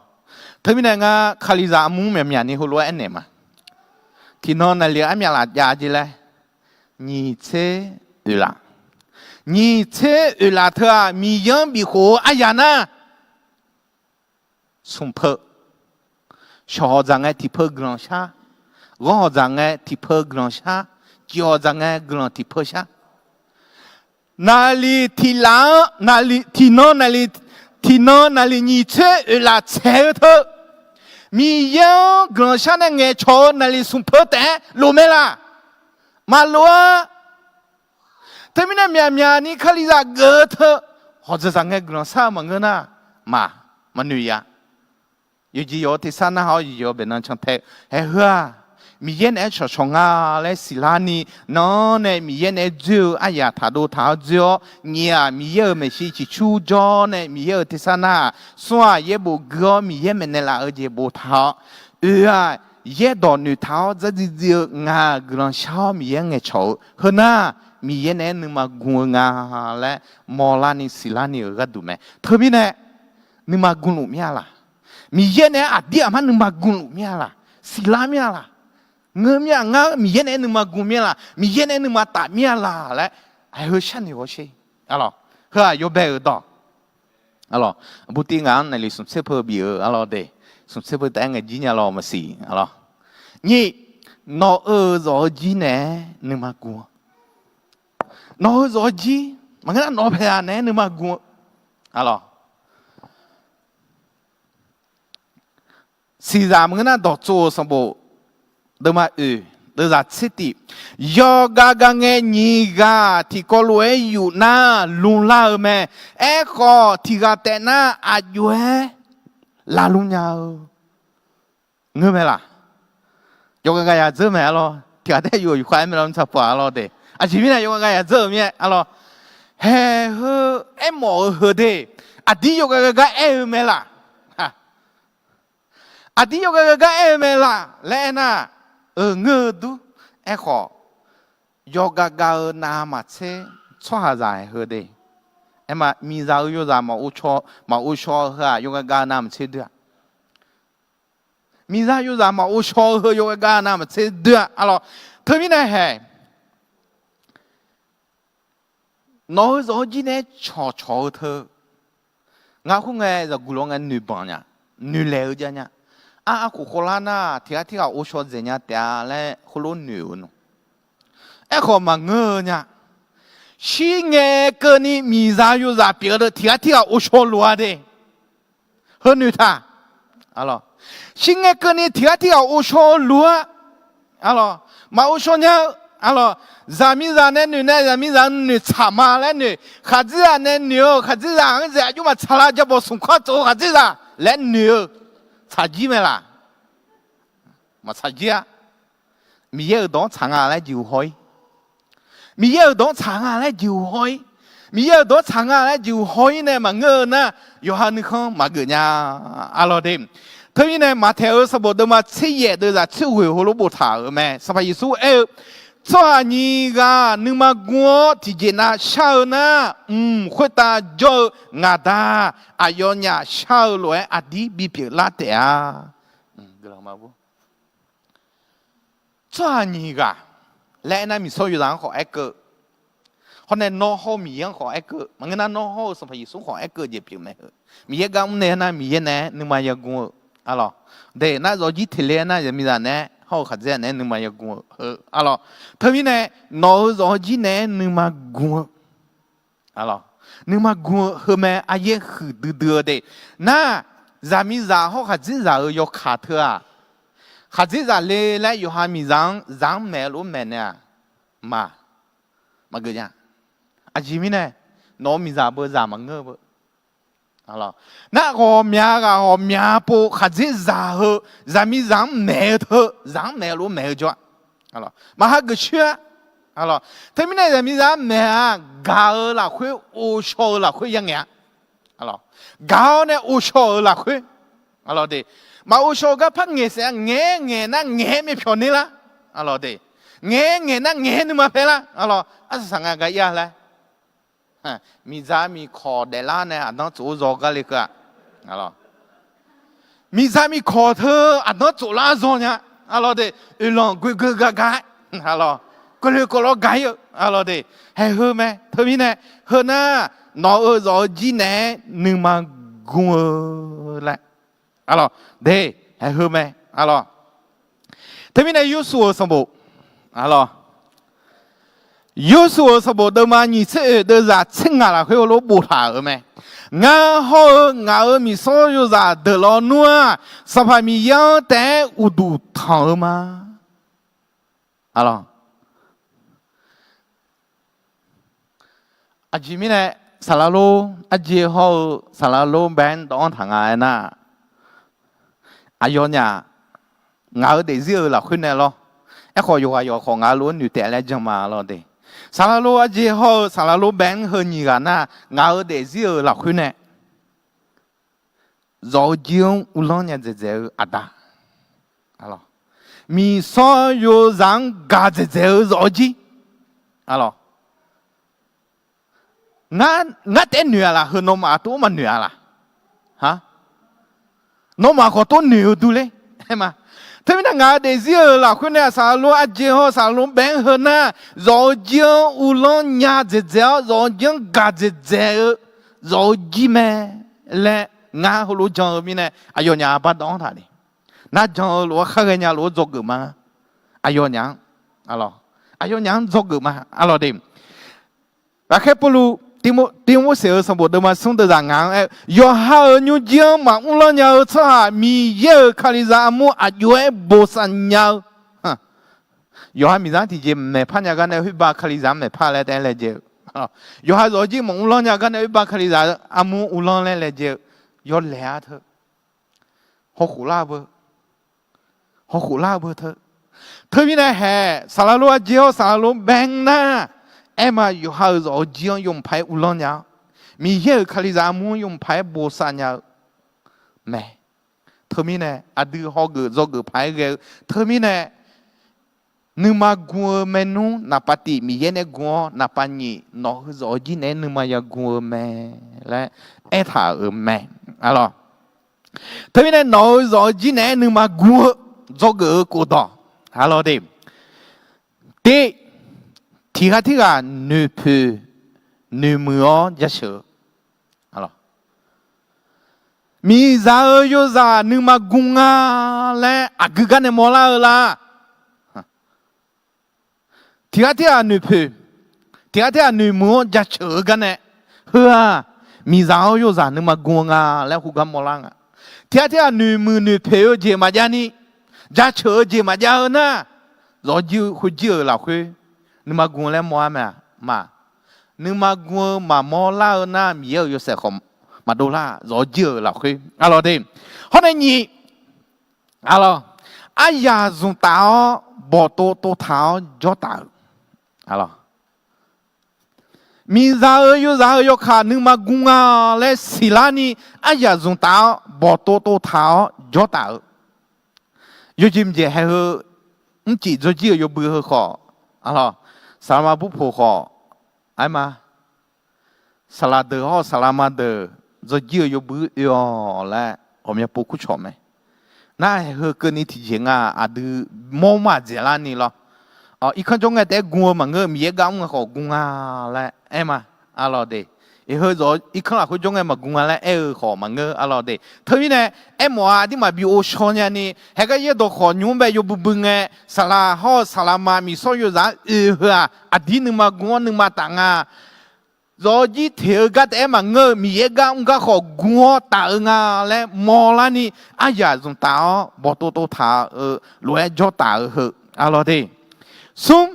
teumirnae ngar Kalizaq armur myaqmyaq ni heulof-aer aernaeq ma. Tiqnan naqli armyaq laf jav jeq laer, nyiq tser oeq laf. Nyiq tser oeq laf teu-aq, Miqyaer-anr bifkhof-eu aryaq nar, smq peu. Shawq hawq dzaq ngae tiq peu guiqlanq shar. Ghanr hawq dzaq ngae tiq peu guiqlanq shar. Ciq hawq dzaq ngae guiqlanq tiq peu shar. Naqli tiq laf-anr, naqli tiqnan naqli, tiqnan naqli nyiq tser oeq laf tsaeq-eu teu, Miqyaer-anr guiqlanq shar nae ngaeqcawq-eu naqli smq peu taef-aer lof mae laq? Maqlof-a. Teumirnae myaqmyaq ni Kalizaq geuf-eu teu, hawq dzaqzaq ngae guiqlanq shar-eu maqngeur nar, maq, maqnoeq ya. Yawqjeq yawq-eu tersar narhaq-awr yawqjeq yawq-eu baeqnan cantae-eu haeq heu-aq, Miqyaer naeq-aer cawqcawq nga laer siqlar ni, nan-anr nae Miqyaer naeq-aer dzoer-eu aryaq taqdov taq-awr dzoer-awr, nyiq-aq, Miqyaer-euq maeqshi ciqcur jawr nae Miqyaer-euq tersar nar-aq, smr-aq, yaerbof gui-awr Miqyaer maeqnaeq laf-eu jeq boftaq-awr, oeq-aq, yaerdawq noeqtaq-awr dzardziv dziv-eu ngaq guiqlanq shar-awr Miqyaer ngaeqcawq-eu heu nar, Miqyaer naeq-aer nuima gm-eu nga laer mawrlar ni siqlar ni-euq gharduq mae. Teumirnae, nuima gmluf mir-a laq? Miqyaer naeq-aer aqdir aqmar nuima gmluf mir-a laq? Siqlar mir-a laq? Ngeur mir-a, ngar Miqyaer naeq-aer nuima gm mir-a laq? Miqyaer naeq-aer nuima taf mir-a laq laer, aqheu sharnoeq hawsher. Heu-aq yawbae-euq dawq. Aqlawq, burtiv ngaq-anr naeqle smq tser peu bif-eu aqlawq de. Smq tser peu taef-aer ngaeq jir nya lawq maqsiq aqlawq. Nyiq, nawq-euq zawq-eu jir naeq-aer nuima gm-eu. Nawq-euq zawq-eu jir maqngeur nar nawq paeqzaq naeq-aer nuima gm-eu aqlawq. Siqzaq maqngeur nar dawqtsov-euq sanqbof deuvma oeq deuvzaq tser tif, yawqgar gar ngae nyiq ghaq tiqkawv lof-aer yuf nar lmlar-eu mae. Aerkhawf, tiq ghaq taef nar aq jov-aer laf lmr nya-eu ngeur mae laq? Yawqghaq ghaq yaq dzeur mae aqlawq. Tiq ghaq taef yuf-euq yufkhav-aer mae lawr, mr tsaq paq aqlawq de. Aqjeq mirnae yawqghaq ghaq yaq dzeur-euq mirnae aqlawq. Haeq heu aermawf-eu heu de, aqdir yawqghaq ghaq gar aer-eu mae laq? Aqdir yawqghaq ghaq gar aer-eu mae laq laer aernar, euq ngeur-eu dur. Aerkhawf, yawqghaq ghaq-euq navmaqtser tsawrhaqzaq-aer heu de. Aerma miqzaq-eu yawzaq maqghov shaw, maqghov shaw-eu heu-aq yawqghaq ghaq-eu navmaqtser doer-a. Miqzaq yawzaq maqghov shaw-eu heu yawqghaq ghaq-eu navmaqtser doer-a aqlawq. Teumirnae haeq nawq-eu zawq-eu jir nae-aer cawqcawq-eu teu. Ngar khoerngae zaqguq lawr ngae noeqbanq nya, noeqlaeq-eu jav nya. Ar, arkhof khawvlar nar tiq ghaq tirghaq ghovshaw dzaeq nya taef-a laer heulof noeq-eu nmr. Aerkhawf maqngeur-eu nya. Shirngae keuvni miqzaq yawzaq pyeuf-eu deuq tiq ghaq tirghaq ghovshaw lof-a de. Heu noeqtaq. Shirngae keuvni tiq ghaq tirghaq ghovshaw-eu lof-a. Maq ghovshaw nya-eu. Zaqmiqzaq nae noeq nae zaqmiqzaq-anr noeqtsaq ma laer noeq. Khaqdzerzaq nae noeq-eu khaqdzerzaq-anr zaeq aqjox maqtsaq lar, jabawq smq kanr tsof-eu khaqdzerzaq laer noeq-eu tsaqjir mae laq? Maqtsaqjir-a. Miqyaer-euq dawq-anr tsaq nga laer jeqhuq haw-ir. Miqyaer-euq dawq-anr tsaq nga laer jeqhuq haw-ir. Miqyaer-euq dawq-anr tsaq nga laer jeqhuq haw-ir nae maqngeur-eu nar, yawqha nuikhanr maqgeuf nya. Aqlawq de. Teumirnae maqtaeq-eu sanqbof deuvma tser yaef deuvzaq tser ghoeq heulof boftaq-euq mae. Sanqpaq Yeqsur aer-eu, tsawrhaq nyiq ghaq nuima gm-awr tiqjeq nav shar-eu nar, mq khoertav jawr-eu ngaq Da aqyawfnyaf shar-eu lof-aer aqdir bipyeuf lar taef-a. Tsawrhaq nyiq ghaq laer aernar, miqsawr yawzaq-anr khawf aerkeuv, hawr nae nawr hawr-eu Miqyaer-anr khawf aerkeuv, maqngeur nar nawr hawr-eu Sanqpaq Yeqsur khawf aerkeuv jeq pyeuf mae heu. Miqyaer gar mr nae aernar, Miqyaer nae-aer nuima yagm-eu, aqlawq. Daeq nar zawqjir teq le aernar, zaqmiqzaq nae-aer hawr-eu khaqdzerzaq nae-aer nuima yagm-eu heu, aqlawq. Teumirnae nawq-euq zawqjir nae-aer nuima gm-eu, nuima gm-eu heu mae. Aryaer huiqdui dui-eu de. Nar, zaqmiqzaq hawr khaqdzerzaq-euq yawkaq teu-aq, khaqdzerzaq le laer yawqha miqzaq-anr zaq-anr maeq-eu lof-aer maeqnaeq-aq, maq, maqgeuf nya. Aqjeq mirnae, nawq-euq miqzaq beu zaq maqngeur-eu beu. Nar ghawqmya ghaq ghawqmya pov khaqdzerzaq heu zaqmiqzaq-anr maeq-eu teu, zaq-anr maeq-eu lof-aer maeq-eu jawr-a. Maq hageuf coer-a. Teumirnae zaqmiqzaq-anr maeq-a, gaq-eu lafkhoer, ghovshaw-eu lafkhoer yangaeq-a. Gaq-awr nae ghovshaw-euq lafkhoer, maq ghovshaw-eu gar par ngaeq saef-a. Ngaeq-aer ngaeq nar ngaeq-aer myavpyawq ner lar. Ngaeq-aer ngaeq nar ngaeq-aer nuima paer lar. Arsaq saq nga gar ir-a laer. Miqdzaq miqkawq daeflar nae aqdanr tsof-awr zaw gar le keuv-a. Miqdzaq miqkawq teu aqdanr tsoflar zaw nya. Aqlawq de, oeqlanq goeqgeu gaq gaq-aer, aqlawq, keuv loe keuv lawr gaq ir-eu, aqlawq de, haeq heu mae. Teumirnae, heu nar, nawq-euq zawq-eu jir naeq-aer nuima gm-eu laer, aqlawq de, haeq heu mae, aqlawq. Teumirnae Yorsuv-euq sanqbof, aqlawq, Yorsuv-euq sanqbof deuvma nyiq tser oeq deuvzaq tser ngaq lafkhoer heulof boftaq-euq mae. Ngar hawr-eu ngaq-euq miqsawr yozaq deuq lawnmr-aq, Sanqpaq Miqyaer-anr taef-aer uqduq tanq-eu ma. Aqlawq, aqjeq mirnae, saqlaq lor, arjeq hawr-eu saqlaq lor bae-anr dawv-anr taq nga aernar, aqyawfnyaf ngaq-euq daefzir-euq lafkhoer nae lawr. Aerkhawf, yawqghaq yawqkhawf ngaq-euq lof-aer noeqtaef laer jan ma lawr de. Saqlaq lof arjeq hawr-eu saqlaq lof bae-anr heu nyiq ghaq nar, ngaq-euq daefzir-euq lafkhoer nae zawq-eu jir-anr uvlanr nya dzaeqdzaeq-eu aqda, miqsawr yozaq-anr gaq dzaeqdzaeq-eu zawq-eu jir, ngar taef-aer noeq-a laq? Heu nawmaf tov maqnoeq-a laq? Nawmaf khawf tov noeq-eu durler. Aer ma. Teumirnae ngaq-euq daefzir-euq lafkhoer nae saqlaq lof arjeq hawr saqlaq lof bae-anr heu nar, zawq-eu jir-anr uvlanr nya dzaeqdzaeq-awr zawq-eu jir-anr gaq dzaeqdzaeq-eu zawq-eu jir mae laer ngar heulof jan-eu mirnae aqyawfnyaf-a bardanr-anr taq le. Nar jan-eu lof-aer khar ghaenya lof-aer dzawgeuf ma. Aqyawfnyaf-anr, aqyawfnyaf-anr dzawgeuf ma arlawq de. Ghaqkhaer Pawrluv, Tiv- Tivmorseq-euq sanqbof deuvma smr deuvzaq ngaq-anr aer-eu, yawqha-euq nymrjir-anr maqmr lanr nya-eu tsawrhaq Miqyaer-euq Kalizaq armur aqjox-aer bosav nya-eu, yawqha miqzaq-anr tiqjeq maeqpar nya gar nae khoerbav Kalizaq-anr maeqpar laer taef-aer laejae-eu, yawqha zawq-eu jir maqmr lanr nya gar nae khoerbav Kalizaq armur uvlanr laer laejae-eu, yawlaeq-ar teu, hawkhof lar beu, hawkhof lar beu teu. Teumirnae haeq saqlaq lof arjeq hawr saqlaq lof bae-anr nar, aer ma, yawqha-euq zawq-eu jir-anr yawmuiq paq-aer uvlanr nya-awr, Miqyaer-euq Kalizaq armur-anr yawmuiq paq-aer bosav nya-eu mae. Teumirnae aqdui hawgeuf dzawgeuf paq-aer ghae-eu, teumirnae nuima gu-eu maernmr naqpav tiq Miqyaer nae gu-awr, naqpav nyiq nawq-eu zawq-eu jir naeq-aer nuima ya gu-eu mae laer aertaq-euq mae. Arlawq, teumirnae nawq-eu zawq-eu jir naeq-aer nuima gu-eu dzawgeuf-eu khofdawq, arlawq de. Tiq, tiqghaq tirghaq noeqpoeq noeqmuiq-awr jaceuq-eu, miqzaq-eu yozaq nuima gu nga laer aqgeu gar nae mawrlar-eu la? Tiqghaq tirghaq noeqpoeq, tiqghaq tirghaq noeqmuiq-awr jaceuq-eu gar nae, heu-aq, miqzaq-awr yozaq nuima gu-eu nga laer khoergar mawrlar nga. Tiqghaq tirghaq noeqmuiq noeqpoeq-eu jeq maqjav ni, jaceuq-eu jeq maqjav-eu nar, zawq-eu jir khoerjir-euq lafkhoer nuima gu laer mawr-ar mae-a ma. Nuima gu-eu maqmawr lar-eu nar, Miqyaer-euq yawshaef khawf maqdov lar, zawq-eu jir-euq lafkhoer, arlawq de. Hawr nae nyiq, arlawq, aryaq zmq taf-awr bawqtov tov taq-awr jawr taf-euq, arlawq, miqzaq-euq yozaq-euq yawkaq nuima gu nga laer siqlar ni, aryaq zmq taf-awr bawqtov tov taq-awr jawr taf-euq. Yawjeq mqjeq haeq heu, mrcif dzawjir-euq yawbui heu khawf, arlawq, saqlaqma burpoq khawf, aer ma, saqlaq deuq hawr saqlaqma deuq dzawjir-euq yawbui oe-awq laer ghawqmya pov kurcawq mae. Nar haeq heu keuvni tiqjeq nga aqdui mawr maqdzaeq larni lawr. Irkanr jawr ngae taef-aer gu-eu maqngeur, Miqyaer gar mr nga khawf gu nga laer aer ma, arlawq de. Iq heu zawq irkanr lafkhoer jawr ngae maqgu nga laer aer-eu khawf maqngeur, arlawq de. Teumirnae aermawf-a, aqdirmaf bi ghovshaw nyani, haeqgar yaerdawq khawf nymr bae yawbui bui ngae, saqlaq hawr-eu saqlaqma miqsawr yozaq-anr oe heu-aq, aqdir nuima gu-awr nuima taf nga. Zawq-eu jir teq-eu gar taef-aer maqngeur-eu, Miqyaer gar mr gar khawf gu-awr taf-eu nga laer mawrlar ni, aryaq zmq taf-awr bawqtov tov taq-eu lof-aer jawr taf-eu heu, arlawq de. Smr,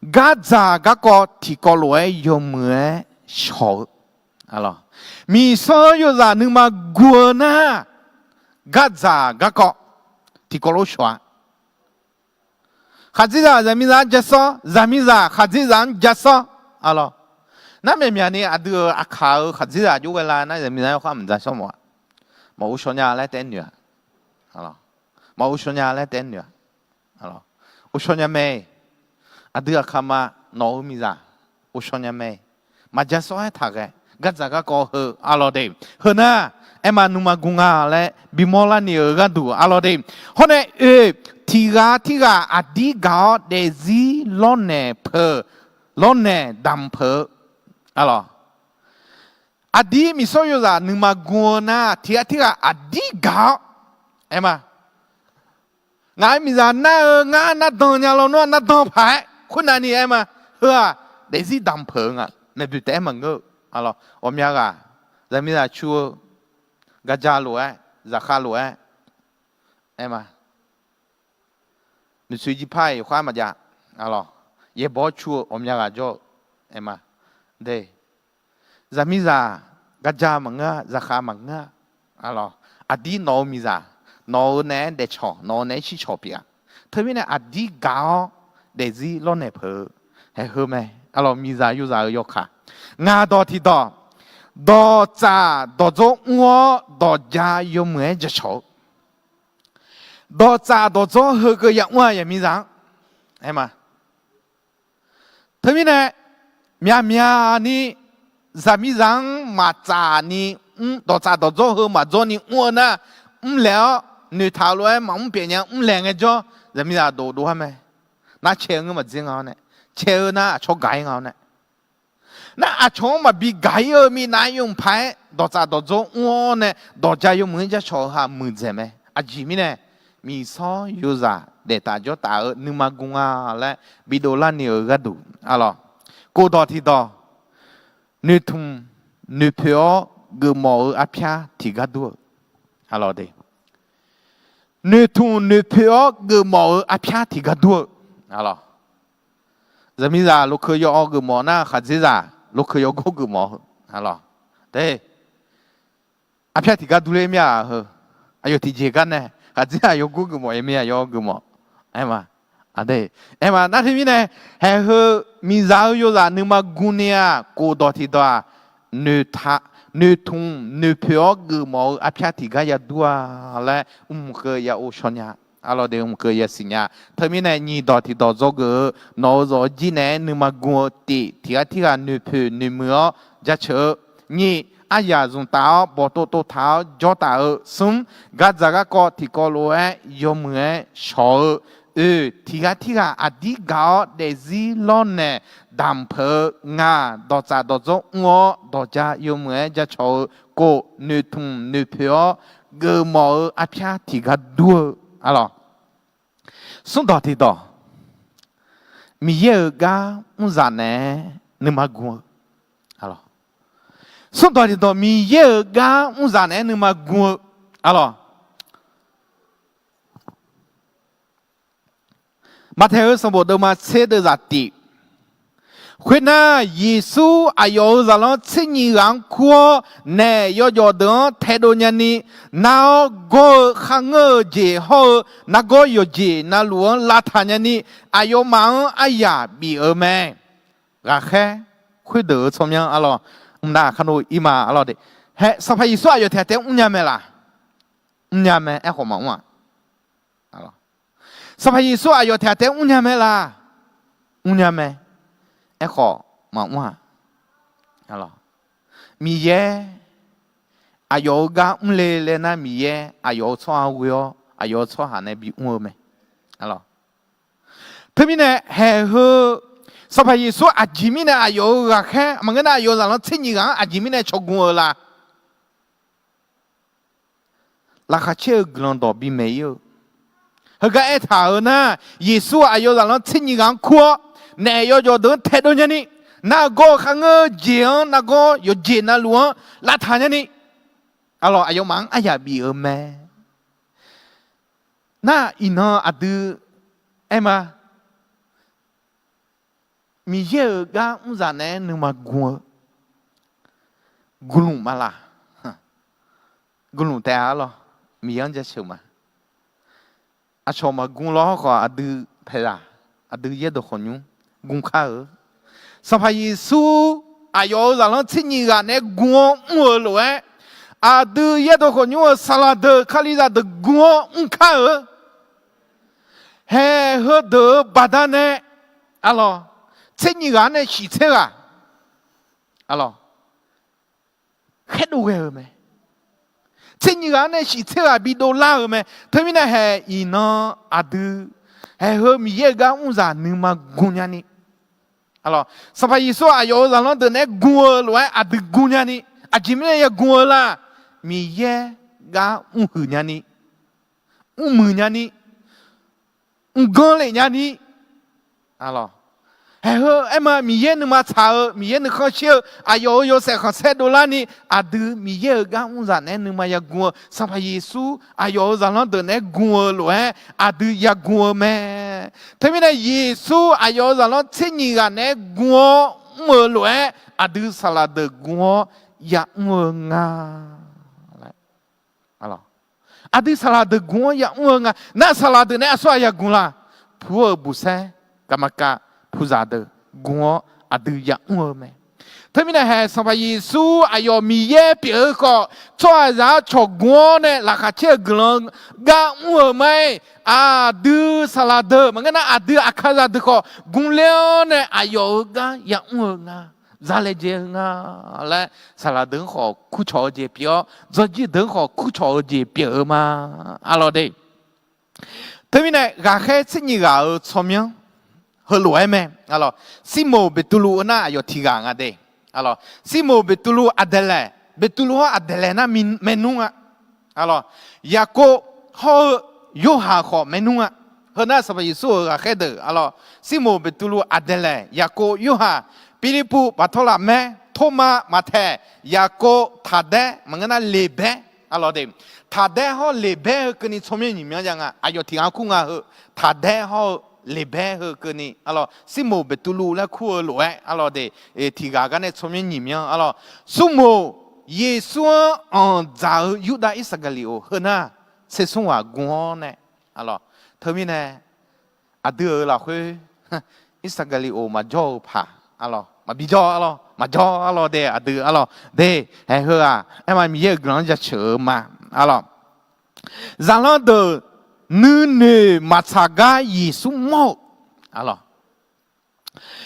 gardzaq garkawv tiqkawv lof-aer yawmuiq-aer shawq-eu, arlawq, miqsawr yozaq nuima gu-eu nar, gardzaq garkawv tiqkawv lof shawq-a. Khaqdzerzaq zaqmiqzaq-anr ja sawr, zaqmiqzaq khaqdzerzaq-anr ja sawr, arlawq. Nar myaqmyaq ni aqdui-euq aqkaq-euq khaqdzerzaq jov ghae la nar, zaqmiqzaq yawkhav maqja sawr mawf-a. Maqghov shaw nya laer taef-aer noeq-a. Maqghov shaw nya laer taef-aer noeq-a. Ghovshaw nya mae. Aqdui aqkaqma nawq-eu miqzaq ghovshaw nya mae. Maqja sawr-aer taq ghae, gardzaq garkawv heu, arlawq de. Heu nar, aer ma, nuima gu nga laer bimawr larni-euq gharduq, arlawq de. Hawr nae oe, tiqghaq tirghaq aqdir gaq-awr daefzir lawrnaeq peuq, lawrnaeq damq peuq-eu, arlawq, aqdir miqsawr yozaq nuima gu-eu nar, tiqghaq tirghaq aqdir gaq-awr, aer ma, ngaq-euq miqzaq nar-eu ngar nardan nya lawnmr-aq, nardan paq-aer khoernav ni aer ma. Heu-aq, daefzir damq peuq-eu nga. Maeqboeq taef-aer maqngeur-eu, arlawq, ghawqmya ghaq, zaqmiqzaq cu-eu, garja lof-aer, zaqkhav lof-aer, aer ma. Nuisui jirpar-iq yawkhav maqjav, arlawq, yaeqbawq-awr cu-eu ghawqmya ghaq jawr-eu, aer ma. De, zaqmiqzaq garja maqngeur-a, zaqkhav maqngeur-a, arlawq, aqdir nawq-eu miqzaq nawq-euq naeq-aer daefcawq, nawq-euq naeq-aer shircawq pyeuf-a. Teumirnae aqdir gaq-awr daefzir lawrnaeq peuq-eu haeqheu mae. Arlawq, miqzaq yozaq-euq yawkaq, ngaq dawq tiqdawq, dawqtsaf dawqdzawr mr-awr dawqja yawmuiq-aer jacawq-eu, dawqtsaf dawqdzawr heukeuv yamr-a yaqmiqzaq-anr. Aer ma. Teumirnae myaqmyaq ni zaqmiqzaq-anr maqtsaf ni mr, dawqtsaf dawqdzawr heu maqdzawr ni mr-eu nar, mrlaeq-awr noeqtaq-eu lof-aer maqmr pyeuf nya mrlaeq ngaejawr, zaqmiqzaq dovdov-ar mae. Nar cae-eu ngeur maqdzer nga-awr nae, cae-eu nar aqcawq gaq-ir nga-awr nae, nar aqcawq-anr maqbi gaq-ir-eu minav yawmuiq paq-aer dawqtsaf dawqdzawr mr-awr nae dawqja yawmuiq-anr jacawq-eu ha muiqdzaeq mae. Aqjeq mirnae, miqsawr yozaq daeftaf jawrtaf-eu nuima gu nga laer bidov larni-euq gharduq, arlawq, kof dawq tiqdawq, noeqtmq noeqpoeq-awr geufmawf-eu arpyar tiqgar dur-eu, arlawq de, noeqtmq noeqpoeq-awr geufmawf-eu arpyar tiqgar dur-eu, arlawq, zaqmiqzaq lokeu yaw-awr geufmawf nar, khaqdzerzaq lokeu yawgawr geufmawf-eu, arlawq, de, arpyar tiqgar durler mir-a heu. Aqyawf tiqjeq gar nae khaqdzerzaq yawgawr geufmawf, yaqmiq aqyawf geufmawf. Aer ma. Aqde, aer ma. Nar teumirnae, haeqheu miqzaq-eu yozaq nuima gu ni-aq, kof dawq tiqdawq-aq, noeqtmq noeqpoeq-awr geufmawf-eu arpyar tiqgar yadur-a laer mq keuv ya ghovshaw nya. Arlawq de, mq keuv yasiq nya. Teumirnae nyiq dawq tiqdawq dzawgeuf-eu nawq-euq zawq-eu jir naeq-aer nuima gu-eu tif, tiqghaq tirghaq noeqpoeq noeqmuiq-awr jaceuq-eu, nyiq, aryaq zmqtaf-awr bawqtov tovtaq-awr jawrtaf-eu, smr, gardzaq garkawv tiqkawv lof-aer yawmuiq-aer shawq-eu, oe, tiqghaq tirghaq aqdir gaq-awr daefzir lawrnaeq damq peuq-eu, ngaq, dawqtsaf dawqdzawr mr-awr dawqja yawmuiq-aer jacawq-eu, kof, noeqtmq noeqpoeq-awr geufmawf-eu arpyar tiqgar dur-eu, arlawq, smr dawq tiqdawq, Miqyaer-euq gar mrzaq naeq-aer nuima gu-eu, arlawq, smr dawq tiqdawq Miqyaer-euq gar mrzaq naeq-aer nuima gu-eu, arlawq, Maqtaeq-euq sanqbof deuvma tser deuvzaq tif. Khoernar, Yeqsur aqyawf-euq zaqlanr tser nyiq ghaq-anr kur-awr, naef yawjawf deuq-anr taedov nyani, nar-awr gawr-eu kharngeur-eu jeq hawr-eu nargawr yawqjeq navluf-anr lavtaq nyani, aqyawfmaf-anr aryaq bif-euq mae. Ghaqkhaer khoerdeuq-euq tsawrmyanr arlawq, mqnav kharno ir ma arlawq de. Hae, Sanqpaq Yeqsur aqyawf tiq ghaq taef-aer mrnya mae laq? Mrnya mae. Aerkhawf maqmr-aq, Sanqpaq Yeqsur aqyawf tiq ghaq taef-aer mrnya mae laq? Mrnya mae. Aerkhawf maqmr-aq, Miqyaer aqyawf-euq gar mrle laer nar, Miqyaer aqyawf-euq tsawrhaq-anr ghoe-awr aqyawf-euq tsawrhaq nae bimr-eu mae. Teumirnae haeq heu, Sanqpaq Yeqsur aqjeq mirnae aqyawf-euq ghaqkhaer maqngeur nar, aqyawf-euq zaqlanr tser nyiq ghaq-anr aqjeq mirnae cawgu-eu la? Laqkhaq caer-eu guiqlanq dawq bimaeq ir-eu. Heugar aertaq-euq nar, Yeqsur aqyawf-euq zaqlanr tser nyiq ghaq-anr kur-awr, naef yawjawf deuq-anr taedov nyani, nargawr-eu kharngeur-eu jeq-anr nargawr yawqjeq navluf-anr lavtaq nyani, arlawq, aqyawfmaf-anr aryaq bif-euq mae. Nar iqnan aqdui aer ma, Miqyaer-euq gar mrzaq naeq-aer nuima gu-eu gurlmq ma laq? Gurlmq taef-a arlawq. Miqyaer-anr jaceuq ma. Aqcawq maqgu lawr khawf aqdui paeqzaq, aqdui yaerdawq khawqnymr gu kar-eu. Sanqpaq Yeqsur aqyawf-euq zaqlanr tser nyiq ghaq naeq-aer gu-awr mr-eu lof-aer, aqdui yaerdawq khawqnymr-euq saqlaq deuq kalizaq deuq gu-awr mr kar-eu. Haeq heudeuq-euq baqdanae, arlawq, tser nyiq ghaq-anr nae shiq tser ghaq, arlawq, khaerdov ghae-eu mae. Tser nyiq ghaq-anr nae shiq tser ghaq bidov lar-eu mae. Teumirnae haeq iqnan aqdui, haeq heu Miqyaer-euq gar mrzaq nuima gu nyani, arlawq, Sanqpaq Yeqsur aqyawf-euq zaqlanr deuq naeq-aer gu-eu lof-aer aqdui gu nyani, aqjeq mirnae yagu-eu la? Miqyaer gar mrhuiq nyani, mrmuiq nyani, mrganr lef nyani, arlawq, haeq heu aer ma, Miqyaer nuima tsaq-eu, Miqyaer nuikhanr shir-eu, aqyawf-euq yawshaef khanqsaer dovlarni, aqdui Miqyaer-euq gar mrzaq naeq-aer nuima yagu-eu, Sanqpaq Yeqsur aqyawf-euq zaqlanr deuq naeq-aer gu-eu lof-aer aqdui yagu-eu mae. Teumirnae Yeqsur aqyawf-euq zaqlanr tser nyiq ghaq naeq-aer gu-awr mr-eu lof-aer aqdui saqlaq deuq gu-awr yamr-eu nga. Arlawq, Aqdui saqlaq deuq gmq-awr yamr-eu nga. Nar saqlaq deuq nae aqsur ghaq yagmq la? Puq-eu buqsaer, gaqmaqkav, puqzaq deuq gmq-awr aqdui yamr-eu mae. Teumirnae hae, Sanqpaq Yeqsur aqyawf Miqyaer pyeuf-eu khawf, tsawrhaqzaq-anr cawq gmq-awr nae laqkhaq caer-eu guiqlanq gar mr-euq ma-aer, aqdui saqlaq deuq maqngeur nar, aqdui aqkaqzaq deuq khawf gmq ler-awr nae aqyawf-euq gar yamr-eu nga, zalaejae-eu nga laer, saqlaq deuq-anr khawf kurcawq-eu jeq pyeuf-awr, dzawrjir deuq-anr khawf kurcawq-eu jeq pyeuf-eu ma. Arlawr de. Teumirnae ghaqkhaer tser nyiq ghaq-euq tsawrmyanr heulof-aer mae. Sirmoq Beqtuvluv-eu nar aqyawf tiq ghaq nga de. Sirmoq Beqtuvluv Aqdaeqlaeq, Beqtuvluv hawr Aqdaeqlaeq nar maernmr-a. Yaqkov hawr-eu Yorhaq khawf maernmr-a. Heu nar Sanqpaq Yeqsur-euq ghaqkhaer deuq, arlawr, Sirmoq Beqtuvluv Aqdaeqlaeq, Yaqkov, Yorhaq, Pirlirpuv, Baqtawrlaqmaer, Tormav, Maqtaeq, Yaqkov, Taqdaer maqngeur nar Leqbaer, arlawr de. Taqdaer hawr Leqbaer heu keuvni tsawrmyanr nyiq myanr jav nga. Aqyawf tiq ghaq kur nga heu. Taqdaer hawr-eu Leqbaer heu keuvni, arlawr, Sirmoq Beqtuvluv laer kur-eu lof-aer, arlawr de, tiq ghaq gar nae tsawrmyanr nyiq myanr, arlawr, smrmoq Yeqsur-anr anqdzaq-eu Yurdav Irsaqgaqliqoq heu nar tser smr ghaq gmq-awr nae, arlawr, teumirnae aqdui-euq lafkhoer Irsaqgaqliqoq maqjawr-eu paq, arlawr, maqbi jawr, arlawr, maqjawr, arlawr de, aqdui, arlawr de, haeq heu-aq aerma Miqyaer-euq guiqlanq-anr jaceuq-eu ma, arlawr. Zaqlanr deuq nuinoeq maqtsaq gar Yeqsur mawr-eu, arlawr,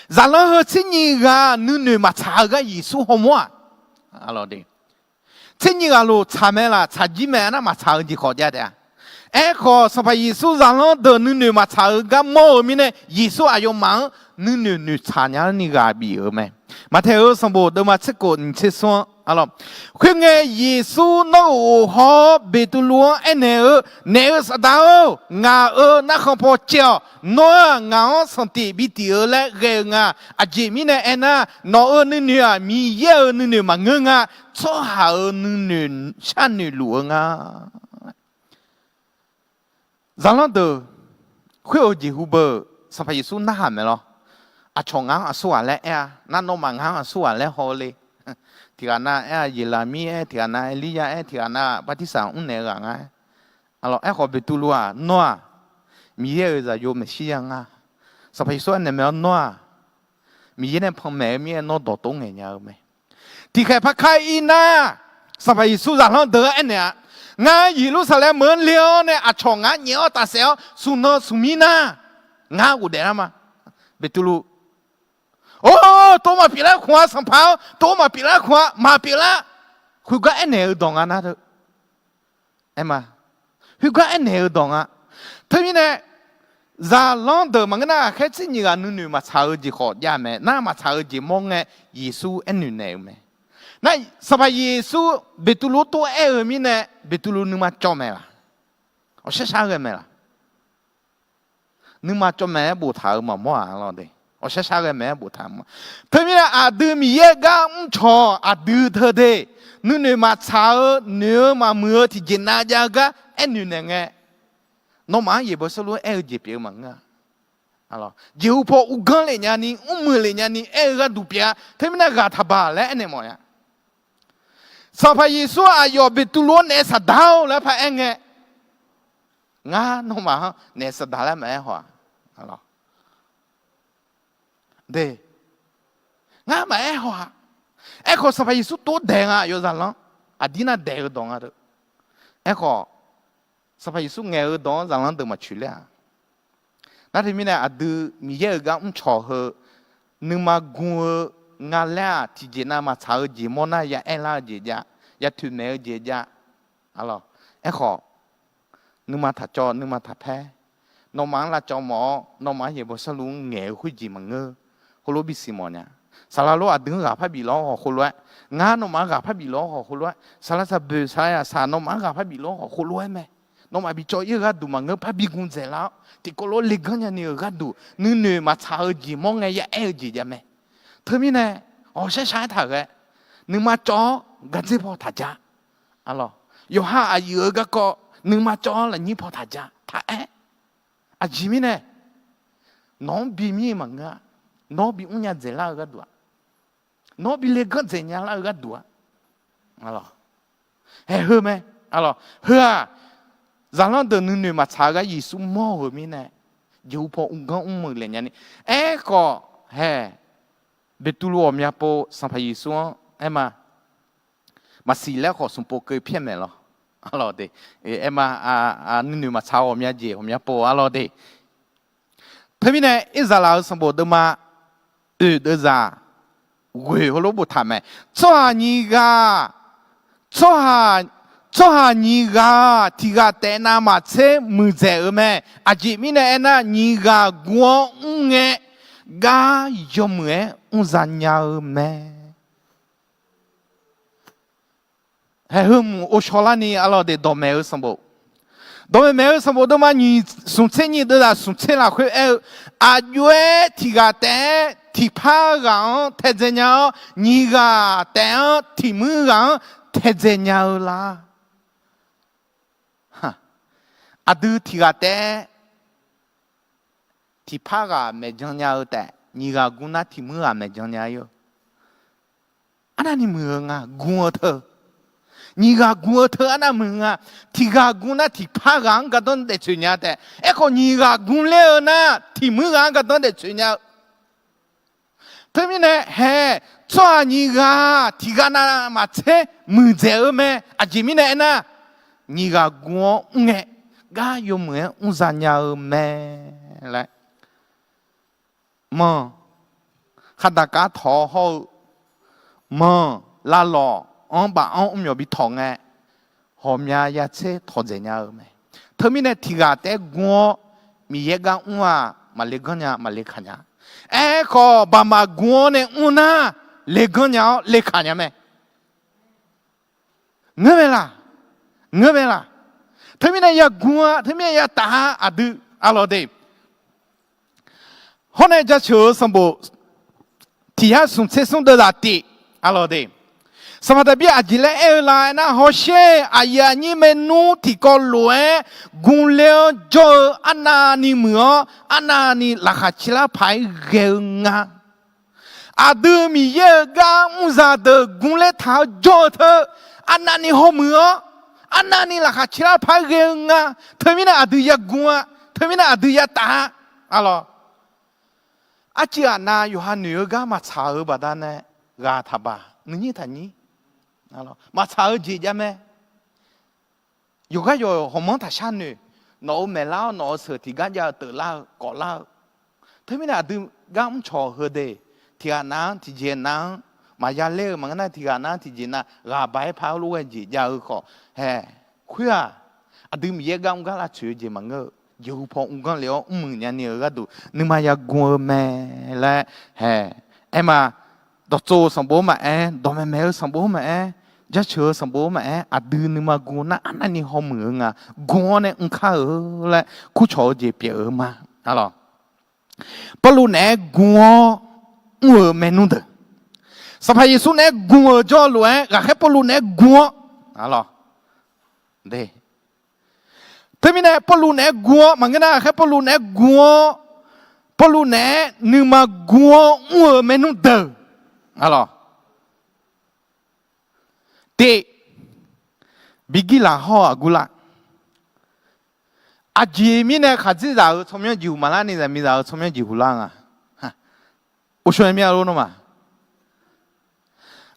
zaqlanr heu tser nyiq ghaq nuinoeq maqtsaq-eu gar Yeqsur hawmawr-aq, arlawr de, tser nyiq ghaq lof tsaq mae laf, tsaqjir mae nar maqtsaq-eu jeq khawf jav taef-a. Aerkhawf Sanqpaq Yeqsur zaqlanr deuq nuinoeq maqtsaq-eu gar mawr-eu mirnae Yeqsur aqyawfmaf-anr nuinoeq noeqtsaq nya-anr ni ghaq bif-euq mae. Maqtaeq-euq sanqbof deuvma tser kof nyiq tser smr-anr, arlawr, khoerngae Yeqsur nawr-euq oq haw-awr Beqtuvluv-anr aernaeq-eu, Naef-eu Saqdaq-or, ngaq-euq narkhan paw caev-awq. Nawr-aq ngaq-anr sanqtif bi tif-eu laer ghae-eu nga. Aqjeq mirnae aernar, nawq-euq nuinoeq-aq Miqyaer-euq nuinoeq maqngeur nga, tsawrhaq-euq nuinoeq sharnoeq luf-eu nga. Zaqlanr deuq khoer-euq jeqhu beu-euq Sanqpaq Yeqsur narhaq maeq lawr. Aqcawq ngaq-anr aqsur ghaq laer aer-a, nar nawmaf ngaq-anr aqsur ghaq laer haw-eu le. Tiq ghaq nav aer-a Yeqlaqmir aer, tiq ghaq nav Erliryav aer, tiq ghaq nav bartirsaq mrnaeq-eu ghaq nga aer. Aerkhawf Beqtuvluv-aq, nawr-aq Miqyaer-euq zaqyo maeqshir ya nga. Sanqpaq Yeqsur aernaeq mae-awr, nawr-aq Miqyaer nae panmaeq-eu mirnae nawr dawqtawv ngaeq nya-eu mae. Tiqkhaeq par kar-ir nar, Sanqpaq Yeqsur zaqlanr deuq-anr aernaeq-a, Ngar Yeqlursaqlaeq meuq-anr le-awr nae aqcawq ngar nyaef-awr tafsaef-awr smq nan smq mir nar, ngar ghofdaef lar ma. Beqtuvluv, Or, tov maqpyeuf lar khmq-a, sanqpaq-or, tov maqpyeuf lar khmq-a, maqpyeuf lar. Khoergar aernaeq-eu dawq nga nar teu. Aer ma. Khoergar aernaeq-eu dawq nga. Teumirnae, zaqlanr deuq maqngeur nar, ghaqkhaer tser nyiq ghaq nuinoeq maqtsaq-eu jeq khawf jav mae. Nar maqtsaq-eu jeq mawr ngae, Yeqsur aernoeq naeq-eu mae. Nar Sanqpaq Yeqsur Beqtuvluv tov-aer-eu mirnae, Beqtuvluv nuima cawv maeq laq? Awqshar shar ghae maeq laq? Nuima cawv maeq-aer boftaq-euq maqmawr-aq, arlawr de. Awqshar shar ghae maeq-aer boftaq-eu maqmawr. Teumirnae aqdui Miqyaer gar mrcawq aqdui teu de, nuinoeq maqtsaq-eu, noeq-eu maqmuiq-eu tiqjeq nav jav-eu gar aernoeq naeq ngae, nawmaf-anr yaeqbawq saerlu-aer aer-eu jeq pyeuf-eu maqngeur-a. Jeqhu paw uvganr lef nyani, mrmuiq lef nyani aer-eu gharduq pyeuf-a. Teumirnae ghaq taqbaq laer aernaeq mawf-a. Sanqpaq Yeqsur aqyawf Beqtuvluv-anr naef saqdaq-or laer paraer ngae, ngar nawmaf-anr naef saqdaq laer maqaer haw-aq. De, ngar maqaer haw-aq. Aerkhawf Sanqpaq Yeqsur tov daeq nga, aqyawf zaqlanr aqdir nar daeq-eu dawq nga deuq. Aerkhawf Sanqpaq Yeqsur ngaeq-eu dawq-anr zaqlanr deuq maqcoeq ler-aq. Nar teumirnae aqdui Miqyaer-euq gar mrcawq heu, nuima gu-eu nga laer-aq, tiqjeq nav maqtsaq-eu jeq mawr nar ya aerlar-eu jeq jav, ya toeqmaeq-eu jeq jav. Arlawr, aerkhawf nuima taqcawv, nuima taqpaer, nawmaf-anr lavcawv mawf-awr, nawmaf-anr yaeqbawq saerlu-anr ngaeq-eu khoerjeq maqngeur. Heulof-aer bisiq mawf nya. Saqlaq lor aqdui-anr ghaq par bif lof-awr khawf heulof-aer, ngar nawmaf-anr ghaq par bif lof-awr khawf heulof-aer, saqlaq saqboeq saqlaq yaqsaq nawmaf-anr ghaq par bif lof-awr khawf heulof-aer mae. Nawmaf bicawv ir-eu gharduq maqngeur, parbi gu dzaeqlar-awr tiqkawv lof-aer leganr nyani-euq gharduq nuinoeq maqtsaq-eu jeq mawr ngae ya aer-eu jeq jav mae. Teumirnae, awqshar shar-aer taqghae, nuima cawv-awr gardzer paw taqja. Arlawr, yawqha aqyuif-eu garkawv nuima cawv-awr lafnyir paw taqja taqaer. Aqjeq mirnae, nawq-anr bimir-eu maqngeur-a. Nawr bimr nya dzaeqlar-eu gharduq-aq, nawr bi leganr dzaeq nya lar-eu gharduq-aq, haeq heu mae. Heu-aq, zaqlanr deuq nuinoeq maqtsaq-eu gar Yeqsur mawr-euq mirnae, jeqhu paw mrganr mrmuiq laef nyani. Aerkhawf hae, Beqtuvluv ghawqmya pov Sanqpaq Yeqsur-anr aerma, maqsiq laer khawf smq pov keuv pyaer maeq lawr. Arlawq de, aerma, nuinoeq maqtsaq ghawqmya jeq ghawqmya pov arlawq de. Teumirnae Irzaqlaq-euq sanqbof deuvma oeq deuvzaq ghoeq heulof boftaq mae. Tsawrhaq nyiq ghaq, tsawrhaq, tsawrhaq nyiq ghaq tiq ghaq taef navmaqtser muiqdzaeq-euq mae. Aqjeq mirnae aernar, nyiq ghaq gu-awr mr ngae, gar yawmuiq-aer mr za nya-eu mae. Haeq heu mq ovshaw larni arlawq de, dawqmaeq-eu sanqbof, dawqmaeq maeq-eu sanqbof deuvma nyiq smq tser nyiq deuvzaq smq tser lafkhoer aer-eu, aqjox-aer tiq ghaq taef-aer tiqpar ghaq-anr taedzae nya-awr, nyiq ghaq taef-anr tiq muir ghaq-anr taedzae nya-eu la. Aqdui tiq ghaq taef-aer tiqpar ghaq maeqjan nya-eu taef, nyiq ghaq gu nar tiq muir ghaq maeqjan nya-ir-eu. Arnavni muiq-eu nga, gu-eu teu. Nyiq ghaq gu-eu teu arnav muiq nga. Tiq ghaq gu nar tiqpar ghaq-anr gardanr daeftsoeq nya taef. Aerkhawf nyiq ghaq gu ler-eu nar tiq muir ghaq-anr gardanr daeftsoeq nya-eu. Teumirnae hae, tsawrhaq nyiq ghaq tiq ghaq navmaqtser muiqdzaeq-eu mae. Aqjeq mirnae aernar, nyiq ghaq gu-awr mr ngae, gar yawmuiq-aer mr za nya-eu mae laer. Manq, khardaq kar tawq-awr hawr-eu, manq lavlawq-anr baf-anr mrmyawf bi tawq ngae, ghawqmya ya tser tawqdzaeq nya-eu mae. Teumirnae tiq ghaq taef-aer gu-awr Miqyaer gar mr-aq, maqle ganr nya, maqle kaq nya. Aerkhawf baqmaq gu-awr nae mr nar, le ganr nya-awr le kaq nya mae. Ngeur mae laq? Ngeur mae laq? Teumirnae ya gu-a, teumirnae ya taf-a aqdui, arlawq de. Hawr nae jaceuq-eu sanqbof tiq yar smq tser smr deuvzaq tif, arlawq de. Sanqpaq Daqbir aqjeq laer aer-eu la aernar, hawsher aqyuif aqnyir maernmr tiqkawv lof-aer gu ler-anr jawr-eu arnavni muiq-awr, arnavni laqkhaq caerlar paq-aer ghae-eu nga. Aqdui Miqyaer-euq gar mr zaqdeuq gu ler taq-awr jawr-eu teu, arnavni hawmuiq-awr, arnavni laqkhaq caerlar paq-aer ghae-eu nga. Teumirnae aqdui ya gu-a, teumirnae aqdui ya taf-a, arlawq. Arciv aqnav yawqha noeq-eu gar maqtsaq-eu baqdanae ghaq taqbaq, nuinyir taqnyir, maqtsaq-eu jeq jav mae. Yawqgar yawq hawmanr taqshar noeq, nawq-euq maeqlar-awr nawq-euq seuq tiqgar jav-eu teuflar-eu kawflar-eu. Teumirnae aqdui gar mrcawq heu de, tiqghaq nav-anr tiqjeq nav-anr maqya ler-eu maqngeur nar, tiqghaq nav-anr tiqjeq nav ghaq baq-aer par-aer lof ghae jeq jav-eu khawf, hae, khoer-aq, aqdui Miqyaer gar mr gar lavtsoeq-eu jeq maqngeur-eu, jeqhu paw mrganr lef-awr mrmuiq nyani-eu gharduq nuima yaguv-eu mae laer, hae, aerma, dawqtsov-eu sanqbof maqaer, dawqmaeq maeq-eu sanqbof maqaer, jaceuq-eu sanqbof maqaer, aqdui nuima gu nar arnavni hawmuiq-eu nga. Gu-awr nae mr kar-eu laer kurcawq-eu jeq pyeuf-eu ma. Arlawq, Pawrluv naeq-aer gu-awr mr-euq maernmr deuq, Sanqpaq Yeqsur naeq-aer gu-eu jawrluf-aer ghaqkhaer Pawrluv naeq-aer gu-awr, arlawq, de, teumirnae Pawrluv naeq-aer gu-awr maqngeur nar, ghaqkhaer Pawrluv naeq-aer gu-awr, Pawrluv naeq-aer nuima gu-awr mr-euq maernmr deuq, arlawq, tiv, Birgirlaq hawr-eu Aqgurlav. Aqjeq mirnae khaqdzerzaq-euq tsawrmyanr jeqhuq maqlar ni, zaqmiqzaq-euq tsawrmyanr jeqhuq lar nga? Ovshaw-aer mir-a lor nawmaf.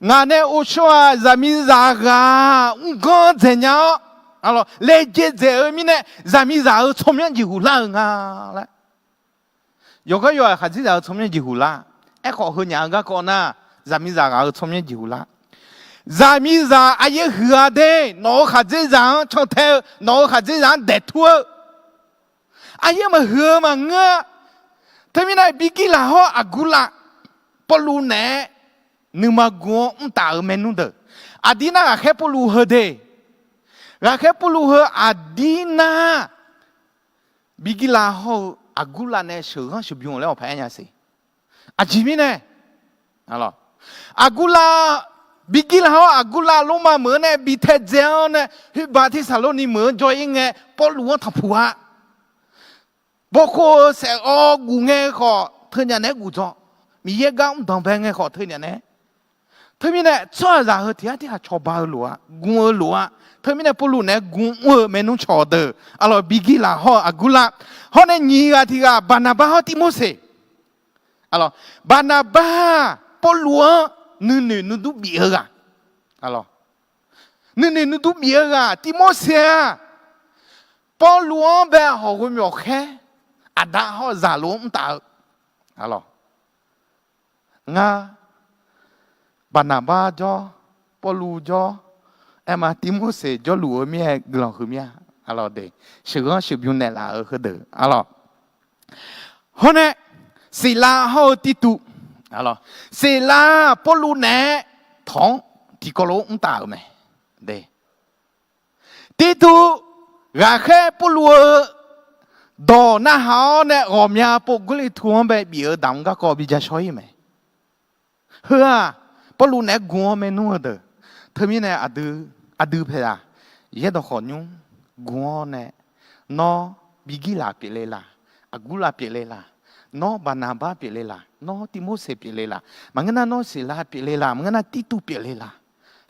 Ngaq nae ovshaw-aq, zaqmiqzaq ghaq mrganr dzaeq nya-awr, laejae dzaeq-eu mirnae zaqmiqzaq-euq tsawrmyanr jeqhuq lar-euq nga laer. Yawqgar yawq-aq khaqdzerzaq-euq tsawrmyanr jeqhuq lar. Aerkhawf heunyaf-eu garkawv nar, zaqmiqzaq ghaq-euq tsawrmyanr jeqhuq lar. Zaqmiqzaq aryaer huiq-a de, nawq-euq khaqdzerzaq-anr cantae-eu, nawq-euq khaqdzerzaq-anr daeqtur-eu, aryaer maqhuiq-eu maqngeur-a. Teumirnae Birgirlaq hawr Aqgurlav, Pawrluv naeq-aer nuima gu-awr mr taf-euq maernmr deuq, aqdir nar ghaqkhaer Pawrluv heu de, ghaqkhaer Pawrluv heu aqdir nar, Birgirlaq hawr-eu Aqgurlav nae sheuqghanr sheuqbymr laer awqpaq aer nya siq. Aqjeq mirnae, Aqgurlav, Birgirlaq hawr Aqgurlav Lormav meuq-anr nae bi taedzae-awr nae, Herbaq Tersaqlorni meuq-anr jawr-ir ngae, Pawrluv-anr tanqpuq-a. Bawkhov-eu saef-awr guf ngae khawf teunyaf naeq-aer guf dzaw. Miqyaer gar mr danqbae ngae khawf teunyaf naeq-aer Teumirnae tsawrhaqzaq heu tiq ghaq tiq ghaq cawba-eu lof-a, gm-eu lof-a. Teumirnae Pawrluv naeq-aer gm mr-eu maernmr cawq deuq, arlawq, bi gir laf hawr-eu aqgur lar. Hawr nae nyiq ghaq tiq ghaq Baqnaqbar hawr Tivmorseq. Arlawq, Baqnaqbar-aq Pawrluv-anr nuinoeq nuidur bif-eu ghaq. Arlawq, nuinoeq nuidur bif-eu ghaq Tivmorseq-aq, Pawrluv-anr bae hawq ghoe myawq khaer, aqda hawr zaqlof-anr mr taf-eu. Arlawq, ngar Baqnaqbar jawr, Pawrluv jawr, aerma Tivmorseq jawrluf-eu mir-aer guiqlanq huiq mir-a. Arlawq de, sheuqghanr sheuqbymr naeqlaf-eu heudeuq. Arlawq, hawr nae Seqlav hawr-eu Tirtuv. Arlawq, Seqlav Pawrluv naeq-aer tawq-anr tiqkawv lof-aer mr taf-euq mae. De, Tirtuv ghaqkhaer Pawrluv-eu dawq narhaq-awr nae ghawqmya pov Gawrliqtu-anr bae bif-eu damq-anr garkawv bi jashawr-ir mae. Heu-aq, Pawrluv naeq-aer gm-awr maernmr-eu deuq. Teumirnae aqdui, aqdui paeqzaq yaerdawq khawf nymr gm-awr nae, nawr bi gir laf pyeufle laq, aqgur laf pyeufle laq, nawr Baqnaqbar pyeufle laq, nawr Tivmorseq pyeufle laq, maqngeur nar nawr Seqlav pyeufle laq, maqngeur nar Tirtuv pyeufle laq.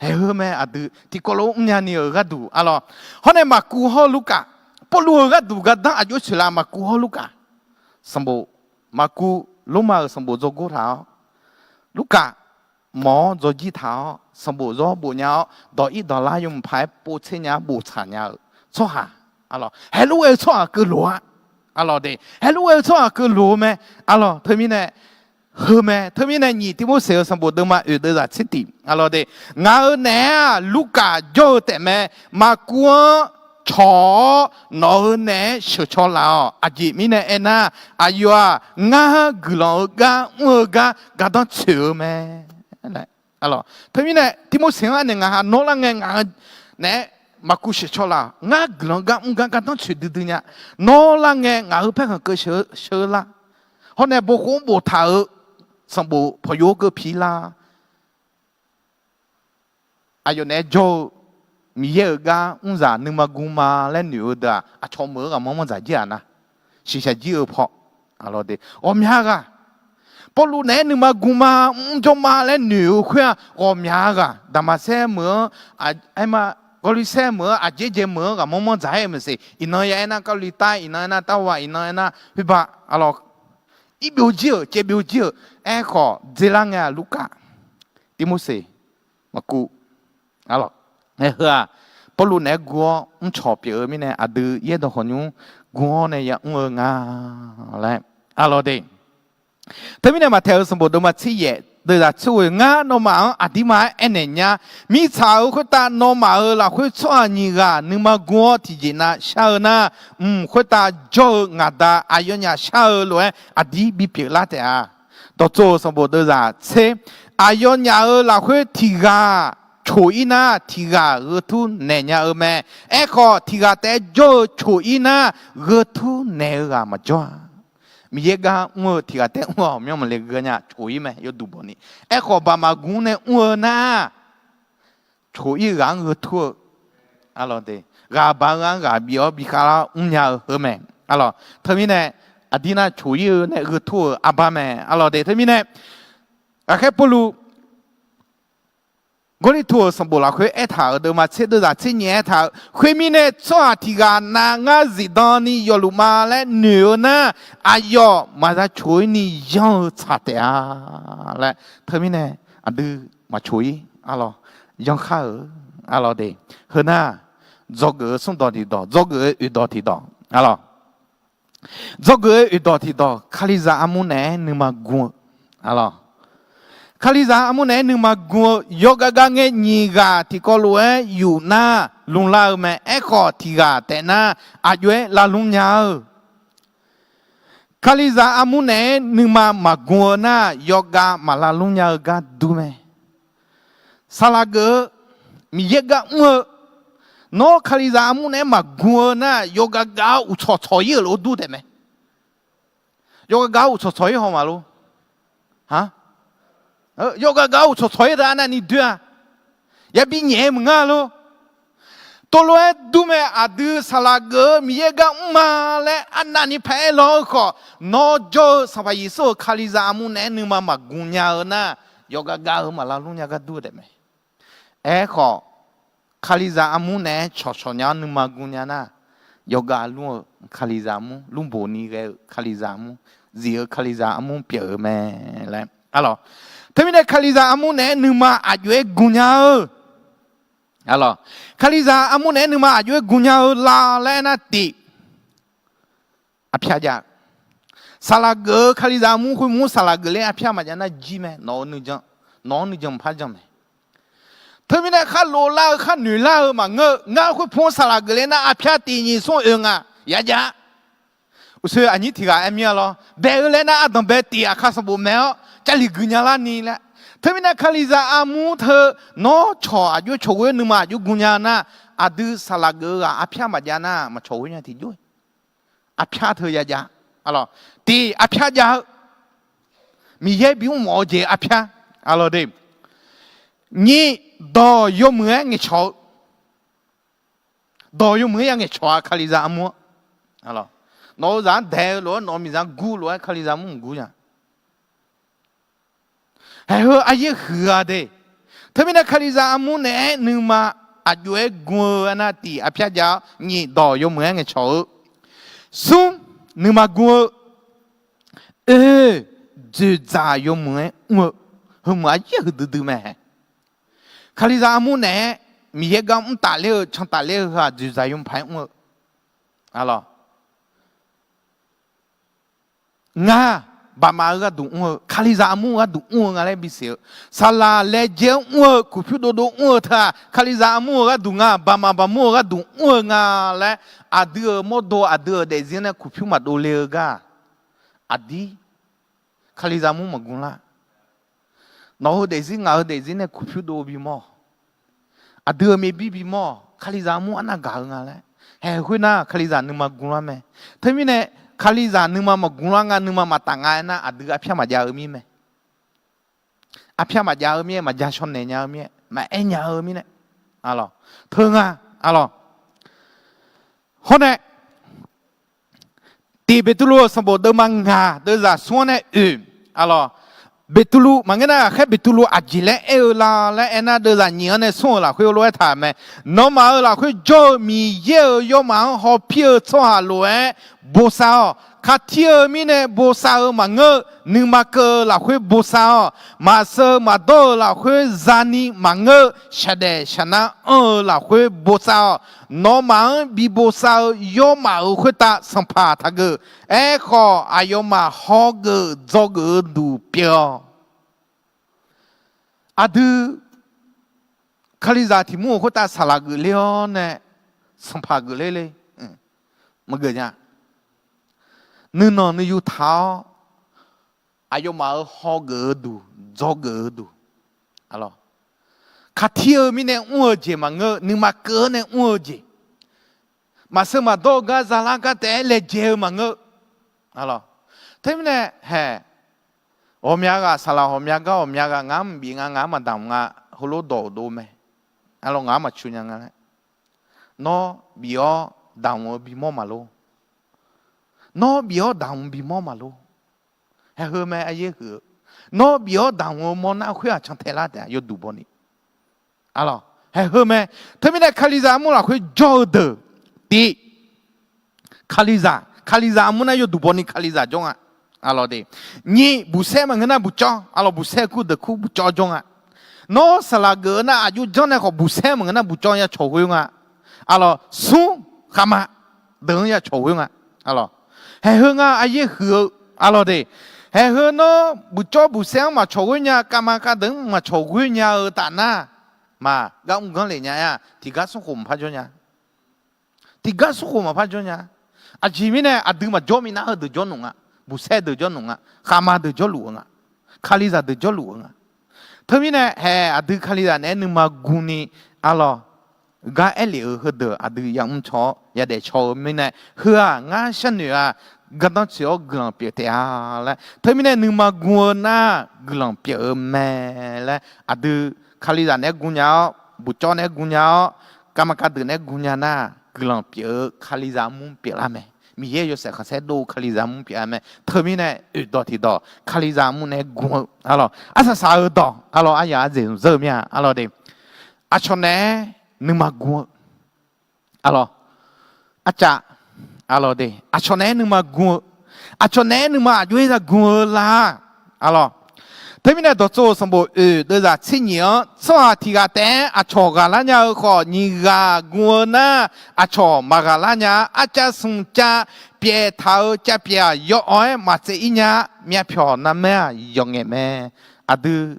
Haeq heu mae aqdui tiqkawv lof-aer mrnya ni-euq gharduq. Arlawq, hawr nae Maqkuv hawr Lurkaf, Pawrluv-euq gharduq gardanr aqjox tsoeq laf Maqkuv hawr Lurkaf. Sanqbof, Maqkuv Lormav-euq sanqbof dzawgor taq-awr, Lurkaf mawf-awr dzawjir taq-awr sanqbof zawr bof nya-awr dawq ir dawq lar yawmuiq paq-aer povtser nya-awr bof tsaq nya-eu tsawrhaq. Arlawq, haeq lof-aer-eu tsawrhaq keuv loq-a. Arlawq de, haeq lof-aer-eu tsawrhaq keuv loq-eu mae. Arlawq, teumirnae heu mae. Teumirnae nyiq Tivmorseq-euq sanqbof deuvma oeq deuvzaq tser tiq. Arlawq de, ngaq-euq naeq-aer-aq Lurkaf jawr-eu taef mae. Maqkuv-anr cawq-awr nawq-euq naeq-aer sheuqcaw laf-awq. Aqjeq mirnae aernar, aqyawf-aq ngar guiqlanq-eu gar mr-eu gar gardanr tsoeq-eu mae. Teumirnae Tivmorseq-anr aernaeq, ngaq ha nawr lar ngae ngaq-euq naeq-aer Maqkuv sheuqcaw laf-awq. Ngar guiqlanq gar mr gar gardanr tsoeq duidui nya. Nawr lar ngae ngaq-euq paerkhanq keuv sheu-eu lar. Hawr nae bawkhov-anr boftaq-euq sanqbof pawqyof-aer keuv pi lar. Aqyawf naeq-aer jawr-eu Miqyaer-euq gar mrzaq nuima gm ma laer noeq-eu deuq-aq, aqcawq meuq-eu ghaqmanr manr dzaq jir-aq nar, shiqshaq jir-eu paw. Ghawqmya ghaq, Pawrluv naeq-aer nuima gm ma, mrjawr ma laer noeq-eu khoer-aq, ghawqmya ghaq Daqmaqsaer meuq-anr, aerma, Gawrluisaer meuq-anr, aqjaer jae meuq-anr ghaqmanr manr dzaq-aer-eu maqsiq. Iqnan ya aernar Kavluitar, iqnan aernar Tarvav, iqnan aernar Khoerbaq. Arlawq, ir byovjir-euq caev byovjir-euq. Aerkhawf dzeurlar ngae-aq Lurkaf, Tivmorseq, Maqkuv. Arlawq, heu-aq Pawrluv naeq-aer guv-awr mrcawq pyeuf-eu mirnae aqdui yaerdawq khawqnymr guv-awr nae yamr-eu nga laer. Arlawq de, teumirnae Maqtaeq-euq sanqbof deuvma tser yaef deuvzaq tser ghoe, ngar nawmaf-anr aqdirma-aer aernaeq nya. Mirtsaq-euq khoertav nawmaf-euq lafkhoer tsawrhaq nyiq ghaq nuima gm-awr tiqjeq nav shar-eu nar, mq khoertav jawr-eu ngaq Da aqyawfnyaf shar-eu lof-aer aqdir bipyeuf lar taef-a. Dawqtsuif-euq sanqbof deuvzaq tser, aqyawfnyaf-euq lafkhoer tiq ghaq coq-ir nar, tiq ghaq gheu tur naeq nya-eu mae. Aerkhawf, tiq ghaq taef-aer jawr-eu coq-ir nar, gheu tur naeq-eu ghaq maqjawr-a. Miqyaer gar mr-eu tiq ghaq taef-aer mr-awq, myanr maqle geu nya, coq-ir mae yawduq bawni. Aerkhawf, baq maqgm nae mr-eu nar, coq-ir-eu ghaq-anr gheu tur-eu, ghaq baq-eu ghaq-anr ghaq bif-awr bikhav lar mrnya-eu heu mae. Arlawq, teumirnae aqdir nar coq-ir-eu nae gheu tur-euq arbar mae. Arlawq de, teumirnae ghaqkhaer Pawrluv Gawrliqtu-euq sanqbof lafkhoer aertaq-euq deuvma tser deuvzaq tser nyiq aertaq-euq khoermirnae, tsawrhaq tiq ghaq nav ngar zifdan ni yawfluf ma laer noeq-eu nar, aqyawf maqza coq-ir ni yanr-eu tsaq taef-a laer. Teumirnae aqdui maqcoq-ir, arlawq, yanr khar-euq, arlawq de. Heu nar, dzawgeuf-eu smrdawq tiqdawq, dzawgeuf-eu oeqdawq tiqdawq, arlawq, dzawgeuf-eu oeqdawq tiqdawq, Kalizaq armur naeq-aer nuima gm-eu, arlawq, Kalizaq armur naeq-aer nuima gm-eu yawgav gav ngae nyiq ghaq tiqkawv lof-aer yuf nar lmlar-eu mae. Aerkhawf, tiq ghaq taef nar aqjox-aer lavlmr nya-eu. Kalizaq armur naeq-aer nuima maqgm-eu nar, yawgav maqlavlmr nya-eu gar dur mae. Saqlaq geuf-eu Miqyaer gar mr-eu, nawr Kalizaq armur naeq-aer maqgm-eu nar, yawgav gav-awr uqcawq cawq-ir-euq lof-aer dur taef mae. Yawgav gav-awr uqcawq cawq-ir haw maqlor. Yawgav gav-awr uqcawq cawq-ir deuq arnavni doer-a. Yabi nyaef-aer maqngeur lor. Tov lof-aer dur mae, aqdui saqlaq geuf-eu Miqyaer gar mr ma laer arnavni paq-aer lawr-eu khawf, nawr jawr-eu Sanqpaq Yeqsur-euq Kalizaq armur naeq-aer nuima maqgm nya-eu nar, yawqgar gar-eu maqlar lmr nya gar dur-eu taef mae. Aerkhawf, Kalizaq armur naeq-aer cawqcawq nya-awr nuima gu nya nar, yawqgar lmr-eu Kalizaq armur, lmrboq ni ghae-eu Kalizaq armur, zif-eu Kalizaq armur pyeuf-eu mae laer. Arlawq, teumirnae Kalizaq armur naeq-aer nuima aqjox-aer gu nya-eu, arlawq, Kalizaq armur naeq-aer nuima aqjox-aer gu nya-eu la laer aernar tif, arpyar jav-eu. Saqlaq geuf-eu Kalizaq armur khoer mur saqlaq geuf ler arpyar maqjav nar jir mae, nawq-eu nuijan, nawq-anr nuijan maqpar jan mae. Teumirnae khar lov lar-eu khar noeq lar-eu maqngeur-eu, ngar khoer pu-anr saqlaq geuf ler nar arpyar tif nyiq smr oeq ngaq yajav. Uqshoe aqnyir tiq ghaq aer mir-a lawr, bae-eu laer nar ardanq bae tif aqkar sanqbof maeq-awr Jarlif gui nya larni laer. Teumirnae Kalizaq armur teu nawr cawq aqjox cawq ghoer nuima aqjox gu nya nar, aqdui saqlaq geuf-eu ghaq arpyar maqjav nar maqcawq ghoer nya tiqjox. Arpyar teu yajav. Arlawq, tif arpyar jav-eu, Miqyaer bimr mawf-eu jeq arpyar. Arlawq de, nyiq, dawq yawmuiq-aer ngaeqcawq-eu, dawq yawmuiq-aer ya ngaeqcawq-a Kalizaq armur-anr. Nawq-eu zaq-anr daeq-eu lof-aer nawq-eu miqzaq gur lof-aer Kalizaq armur maqgur nya. Haeq heu aryaer huiq-a de. Teumirnae Kalizaq armur naeq-aer nuima aqjox-aer gu-eu aernar tif arpyar jav-awr nyiq dawq yawmuiq-aer ngaeqcawq-eu, smr, nuima gu-eu, oe, dzoeqdzaq yawmuiq-aer mr-eu, heumeuq aryaer huiqdui dui mae. Kalizaq armur naeq-aer Miqyaer gar mr tafler-eu can tafler-eu heu-aq dzoeqdzaq yawmuiq paq-aer mr-eu, arlawq, ngar baqmaf-eu gharduq mr-eu, Kalizaq armur-eu gharduq mr-eu nga laer bisiq-eu, saqlaq laejae-anr mr-eu kuqpyur dovdov mr-eu teu-aq Kalizaq armur-eu gharduq nga, baqmaf baqmur-eu gharduq mr-eu nga laer, aqdui-euq mawrdo aqdui-euq daefzir nae kuqpyur maqdov le-eu gar, aqdir Kalizaq armur maqgmlar. Nawq-eu daefzir ngaq-eu daefzir nae kuqpyur dov bimawr-awq. Aqdui-euq maqbir bimawr-awq. Kalizaq armur arnav gaq-eu nga laer. Haeq khoernar Kalizaq nuima gmlar mae. Teumirnae Kalizaq nuima maqgmlar nga, nuima maqtaf nga aernar aqdui arpyar maqjav-eu mir mae. Arpyar maqjav-eu mir-aer, maqja shaw naeq nya-eu mir-aer, maqaer nya-eu mirnae, arlawq, teu nga, arlawq. Hawr nae, Tiq Beqtuvluv-euq sanqbof deuvma ngaq deuvzaq smr-anr nae oeq, arlawq, Beqtuvluv maqngeur nar ghaqkhaer Beqtuvluv aqjeq laer aer-eu la laer aernar deuvzaq nyiq-anr nae smr-euq lafkhoer heulof-aer taq-euq mae. Nawmaf-euq lafkhoer jawr-eu Miqyaer-euq yawmaf-anr hawpir-eu tsawrhaq lof-aer bosav-awq. Khartir-eu mirnae bosav-eu maqngeur-eu, nuima keuv-eu lafkhoer bosav-awq. Maqseuv maqdawr-eu lafkhoer zani maqngeur-eu, shaqdaef shaqnar anr-eu lafkhoer bosav-awq. Nawmaf-anr bi bosav-eu yawmaf-euq khoertav sanqpaq taqgeuf. Aerkhawf, aqyawfmaf hawgeuf dzawgeuf-eu duq pyeuf-awq. Aqdui Kalizaq tiq mur-euq khoertav saqlaq geufler-awr nae sanqpaq geufler le? Maqgeuf nya. Nuinanq nuiyu taq-awr, aqyawfmaf-euq hawgeuf-eu duq, dzawgeuf-eu duq, khartir-eu mirnae mr-eu jeq maqngeur-eu, nuima keuv-awr nae mr-eu jeq, maqseuv maqdawr-eu gar zalar gar taef-aer laejae-eu maqngeur-eu. Teumirnae haeq, ghawqmya ghaq saqlaq ghawqmya gar ghawqmya ghaq ngaq-anr maqbif nga, ngaq-anr maqdamq nga, heulof dawq dov mae. Arlawq, ngaq-anr maqcu nya nga laer. Nawr bif-awr damq-eu bimawr maqlor. Nawr bif-awr damq-eu bimawr maqlor. Haeq heu mae, aryaer huiq-eu. Nawr bif-awr damq-eu mawrnar khoer-aq cantae lar taef-a, yawduq bawni. Arlawq, haeq heu mae. Teumirnae Kalizaq armur lafkhoer jawr-eu deuq, tiq, Kalizaq, Kalizaq armur nar yawduq bawni Kalizaq jawr nga. Arlawq de. Nyiq, buqsaer maqngeur nar buqcawv. Arlawq, buqsaer kur deuq kur buqcawv jawr nga. Nawr saqlaq geuf-eu nar aqjox janr nae khawf buqsaer maqngeur nar buqcawv ya cawq ghoer nga. Arlawq, smr, khaqma deuq-anr ya cawq ghoer nga. Arlawq, haeq heu nga aryaer huiq-eu. Arlawq de. Haeq heu nawr buqcawv buqsaer-anr maqcawq ghoer nya, kavma kavdeuq-anr maqcawq ghoer nya-eu taf nar, maq gar mr ganr lef nya-a, tiqgar smrkhof maqpar jawr nya. Tiqgar smrkhof maqpar jawr nya. Aqjeq mirnae aqdui maqjawr minav heudeuq jawrluf nga. Buqsaer deuq jawrluf nga. Khaqma deuq jawrluf-eu nga. Kalizaq deuq jawrluf-eu nga. Teumirnae haeq aqdui Kalizaq naeq-aer nuima guni, arlawq, gar aer lef-eu heudeuq aqdui yamr caw-awr yadaef caw-eu mirnae, heu-aq ngar sharnoeq-aq, gardanr tsoeq-awr guiqlanq pyeuf taef-a laer. Teumirnae nuima gu-eu nar guiqlanq pyeuf-eu mae laer aqdui Kalizaq naeq-aer gu nya-awr, buqcawv naeq-aer gu nya-awr, kavma kavdeuq naeq-aer gu nya nar guiqlanq pyeuf-eu Kalizaq armur pyeuflar mae. Miqyaer yawshaef khanqsaer dov-eu kalizaq mr pyeuf-a mae. Teumirnae oeq dawq tiqdawq kalizaq mr nae gu-eu arlawq, arsaq saq-eu dawq arlawq, aryaq ardzaeq zmq zeur-eu mir-a arlawq de. Aqcawq naeq-aer nuima gu-eu arlawq, arcav arlawq de, aqcawq naeq-aer nuima gu-eu, aqcawq naeq-aer nuima aqjox-aer za gu-eu la arlawq. Teumirnae dawqtsov-euq sanqbof oeq deuvzaq tser nyiq-anr, tsawrhaq tiq ghaq taef-aer aqcawq ghaqlar nya-eu khawf, nyiq ghaq gu-eu nar aqcawq maqghaqlar nya-a. Arcav smq cav pyaeq taq-euq cav pyaeq-aq, yawawq-aer maq tsaev ir nya-a. Myavpyawq narmaer-aq yawqngaef mae. Aqdui,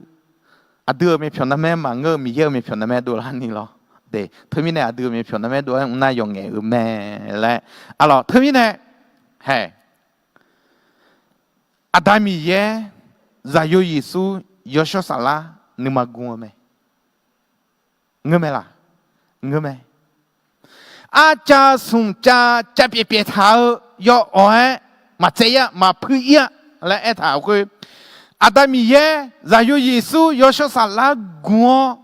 aqdui-euq myavpyawq narmaer maqngeur-eu, Miqyaer-euq myavpyawq narmaer dovlar ni lawr. De, teumirnae aqdui-euq myavpyawq narmaer dov-aer mr nar yawqngaef-eu mae laer arlawq. Teumirnae hae, Aqda Miqyaer, Zaqyo Yeqsur, Yawshawr Saflar nuima gu-eu mae. Ngeur mae laq? Ngeur mae. Arcav smq cav cav pyaeq pyaeq taq-eu yawawq-aer maq tsaev ir-a, maq puir ir-a laer aertaq-euq khoer, Aqda Miqyaer, Zaqyo Yeqsur, Yawshawr Saflar gu-awr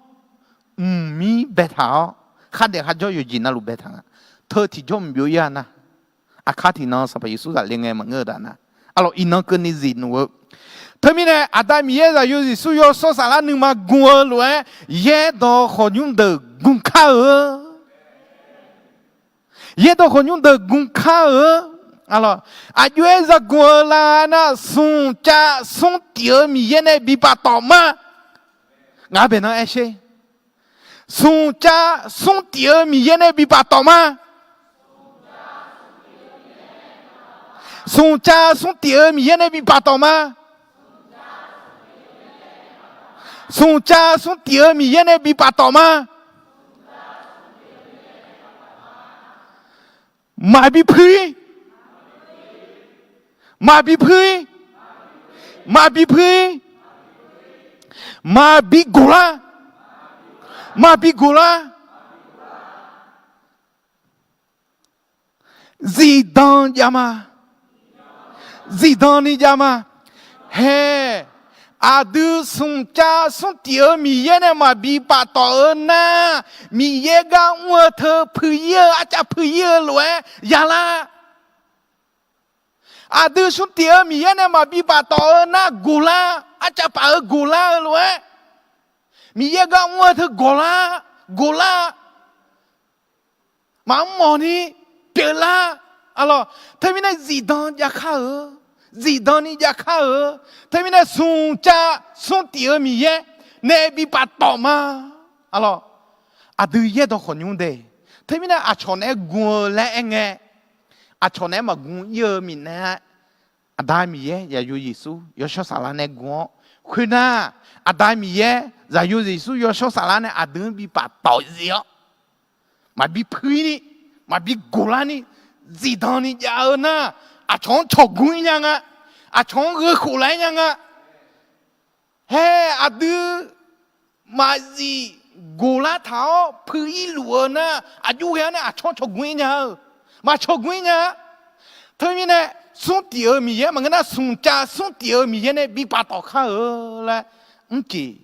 mqmir baetaq-awr, khardaef kharjawr yawqjeq navluf baetaq nga. Teu tiqjawr mqbyov ir-a nar, aqkar tiqnan Sanqpaq Yeqsur zaf le ngae maqngeur-eu daq nar, arlawq, iqnan keuvni zif nuf-eu. Teumirnae Aqda Miqyaer, Zaqyo Yeqsur, Yawshawr Saflar nuima gu-eu lof-aer, yaerdawq khawqnymr deuq gu kar-eu. Yaerdawq khawqnymr deuq gu kar-eu. Arlawq, aqjox-aer za gu-eu lar nar, smq cav smr tif-eu Miqyaer nae bi paftawf ma. Ngaq-anr baeqnan aer sher. Smq cav smr tif-eu Miqyaer nae bi paftawf ma. Smq cav smr tif-eu Miqyaer nae bi paftawf ma. Smq cav smr tif-eu Miqyaer nae bi paftawf ma. Maqbi puir. Maqbi puir. Maqbi puir. Maqbi goqlar. Maqbi goqlar. Zifdan jav ma. Zifdan ni jav ma. Hae, aqdui smq cav smr tif-eu Miqyaer nae maqbi paftawf-eu nar, Miqyaer gar mr-eu teu puiv ir-eu, arcav puiv ir-eu lof-aer yalar. Aqdui smr tif-eu Miqyaer nae maqbi paftawf-eu nar goqlar, arcav paf-eu goqlar-eu lof-aer, Miqyaer gar mr-eu teu gawqlar, goqlar, maqmr mawf ni pyeuflar. Arlawq, teumirnae zifdan jav kar-eu, zifdan ni jav kar-eu. Teumirnae smq cav smr tif-eu Miqyaer nae bi paftawf ma. Arlawq, aqdui yaerdawq khawqnymr de. Teumirnae aqcawq naeq-aer gu-eu laer aerngae, aqcawq naeq-aer maqgu ir-eu mirnae-a, Aqda Miqyaer, Zaqyo Yeqsur, Yawshawr Saflar nae gu-awr khoernar, Aqda Miqyaer, Zaqyo Yeqsur, Yawshawr Saflar nae aqdui-anr bi paftawf zif-awr, maqbi puir ni, maqbi goqlar ni, zifdan ni jav-eu nar, aqcawq-anr cawqgu ir nya nga. Aqcawq-anr gheukhof laf ir nya nga. Hae, aqdui maqzif goqlar taq-awr puiv ir luf-eu nar, aqjox ghae-awr nae aqcawq-anr cawqgu ir nya-eu, maq cawqgu ir nya-a. Teumirnae smr tif-eu Miqyaer maqngeur nar, smq cav smr tif-eu Miqyaer nae bi paftawf kar-eu laer mrcif,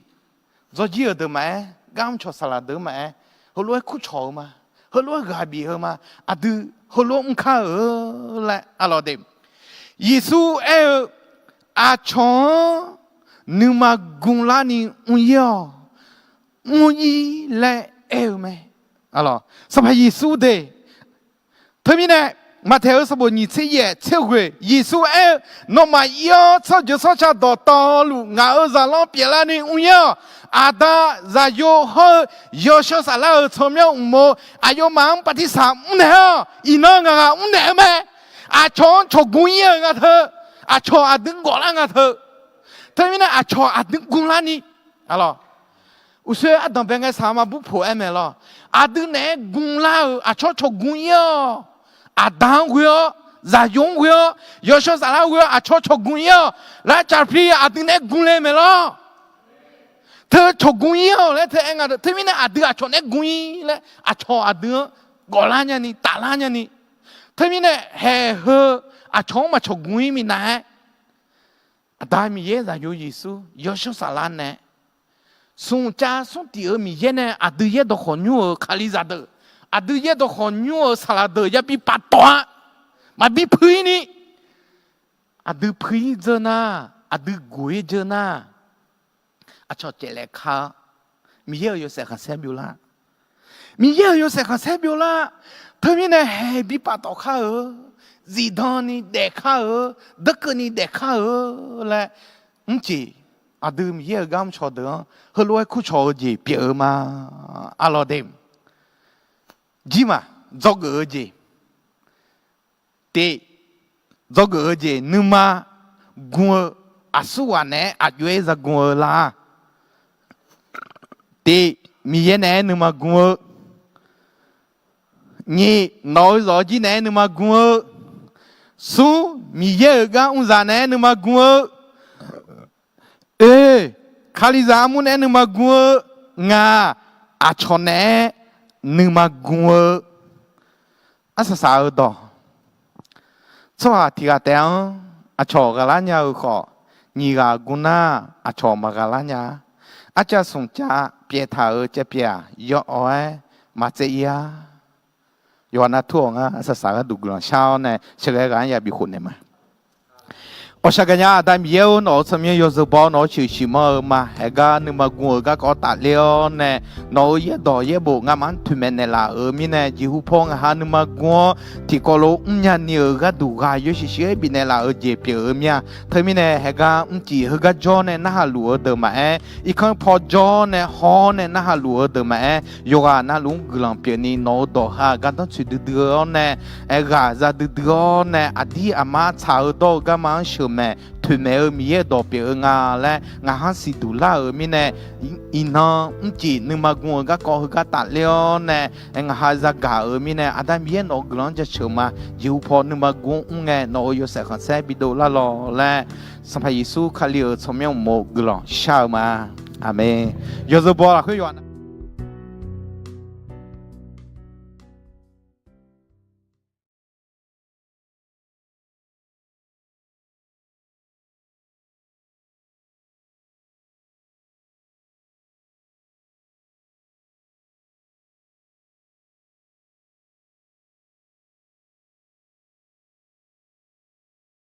dzawrjir-euq deuq maqaer, gar mrcawq saqlaq deuq maqaer, heulof-aer kurcawq-eu ma, heulof-aer ghaq bif-eu ma, aqdui heulof-aer mr kar-eu laer arlawq de. Yeqsur aer-eu, aqcawq-anr nuima gular ni mr ir-awq, mr ir laer aer-eu mae. Sanqpaq Yeqsur de. Teumirnae, Maqtaeq-euq sanqbof nyiq tser yaef tser ghoeq, Yeqsur aer-eu, nawmaf ir-awr tsawrjeuq tsawrca dawqtawvluf ngaq-euq zaqlanr pyeuflarni mr ir-awq. Aqda, Zaqyo hawr-eu Yawshawr Saflar-euq tsawrmyanr uqmov aqyawfmaf-anr bartirsaq mrnaeq-awq. Iqnan ngaq ghaq mrnaeq-eu mae. Aqcawq-anr cawqgu ir-eu nga teu, aqcawq aqdui-anr gawflar nga teu. Teumirnae aqcawq aqdui gularni, arlawq, uqshoe ardanqbae ngae saq ma burpoq aer mae lawr. Aqdui naeq-aer gular-euq aqcawq cawqgu ir-awq. Aqda-anr ghoe-awr, Zaqyo-anr ghoe-awr, Yawshawr Saflar ghoe-awr aqcawq cawqgu ir-awq laer caqpir aqdui naeq-aer gu le mae lawr. Teu cawqgu ir-awq laer teu aer nga. Teumirnae aqdui aqcawq naeq-aer gu ir laer aqcawq aqdui-anr gawflar nyani taflar nyani. Teumirnae haeq heu aqcawq-anr maq cawqgu ir minav-aer, Aqda Miqyaer, Zaqyo Yeqsur, Yawshawr Saflar nae, smq cav smr tif-eu Miqyaer nae aqdui yaerdawq khawqnymr-euq Kalizaq deuq, aqdui yaerdawq khawqnymr-euq saqlaq deuq yabi paftawf-a. Maqbi puiv-ir ni, aqdui puiv-ir dzeur nar, aqdui guq-ir dzeur nar, aqcawq caevlaeq ka-eu, Miqyaer-euq yawshaef khanqsaer byovlar. Miqyaer-euq yawshaef khanqsaer byovlar. Teumirnae haeq bi paftawf kar-eu, zifdan ni daef kar-eu, dawrkeuv ni daef kar-eu laer mrjeq, aqdui Miqyaer-euq gar mrcawq deuq-anr heulof-aer kurcawq-eu jeq pyeuf-eu ma. Arlawr de, jir maq dzawgeuf-eu jeq. Tiq, dzawgeuf-eu jeq nuima gm-eu, aqsurghaq naeq-aer aqjox-aer za gm-eu lar. Tiq, Miqyaer naeq-aer nuima gm-eu. Nyiq, nawq-eu zawq-eu jir naeq-aer nuima gm-eu. Smr, Miqyaer-euq gar mrzaq naeq-aer nuima gm-eu. Oe, Kalizaq armur naeq-aer nuima gm-eu. Ngaq, aqcawq naeq-aer nuima gm-eu. Arsaq saq-eu dawq, tsawrhaq tiq ghaq taef-anr aqcawq ghaqlar nya-eu khawf, nyiq ghaq gm nar aqcawq maqghaqlar nya-a. Arcav smq cav pyaeq taq-euq cav pyaeq-aq, yawawr-aer maqtsaev ir-a. Yawqghaq nar tur-awq ngar, arsaq saq gharduq guiqlanq shar-awr nae sheuqghae ghaq-anr ya bif khof naeq ma. Awqshaq gaqnya Aqda Miqyaer-or, nawq-euq tsawrmyanr yawzeu baw-awr nawq-anr shuif shuif manr-eu ma. Haeqgar nuima gm-euq garkawv tafler-awr nae, nawq-euq yaerdawq yaerbof ngamaf-anr toeqmaeq naeqlaf-euq mirnae, jeqhu paw ngaq ha nuima gm-awr tiqkawv lof mrnya ni-euq gharduq ghaq yawshuif shuif-aer bifnaeq laf-euq jeq pyeuf-eu mir-a. Teumirnae haeqgar mrcif heugar jawr nae narhaq luf-eu deuq maqaer, irkanr paw jawr nae hawr nae narhaq luf-eu deuq maqaer, yawqghaq navluf-anr guiqlanq pyeufni nawq-euq dawq ha gardanr tsoeq duidui-awr nae, aerghaq za duidui-awr nae, aqdir aqmar tsaq-eu dawr-eu garma-anr sheuqmaeq toeqmaeq-eu Miqyaer-euq dawq pyeuf-eu nga laer ngaq ha siqduq lar-euq mirnae, iqnan mrcif nuima gm-euq garkawv heugar tafler-awr nae, ngaq ha zagaq-euq mirnae, Aqda Miqyaer nawq-euq guiqlanq-anr jaceuq ma. Jeqhu paw nuima gm mr ngae nawq-euq yawshaef khanqsaer bidov lar lawq laer, Sanqpaq Yeqsur Kali-euq tsawrmyanr uqmov guiqlanq shar-eu ma. Aqmeq. Yawzeu baw lafkhoer yawqha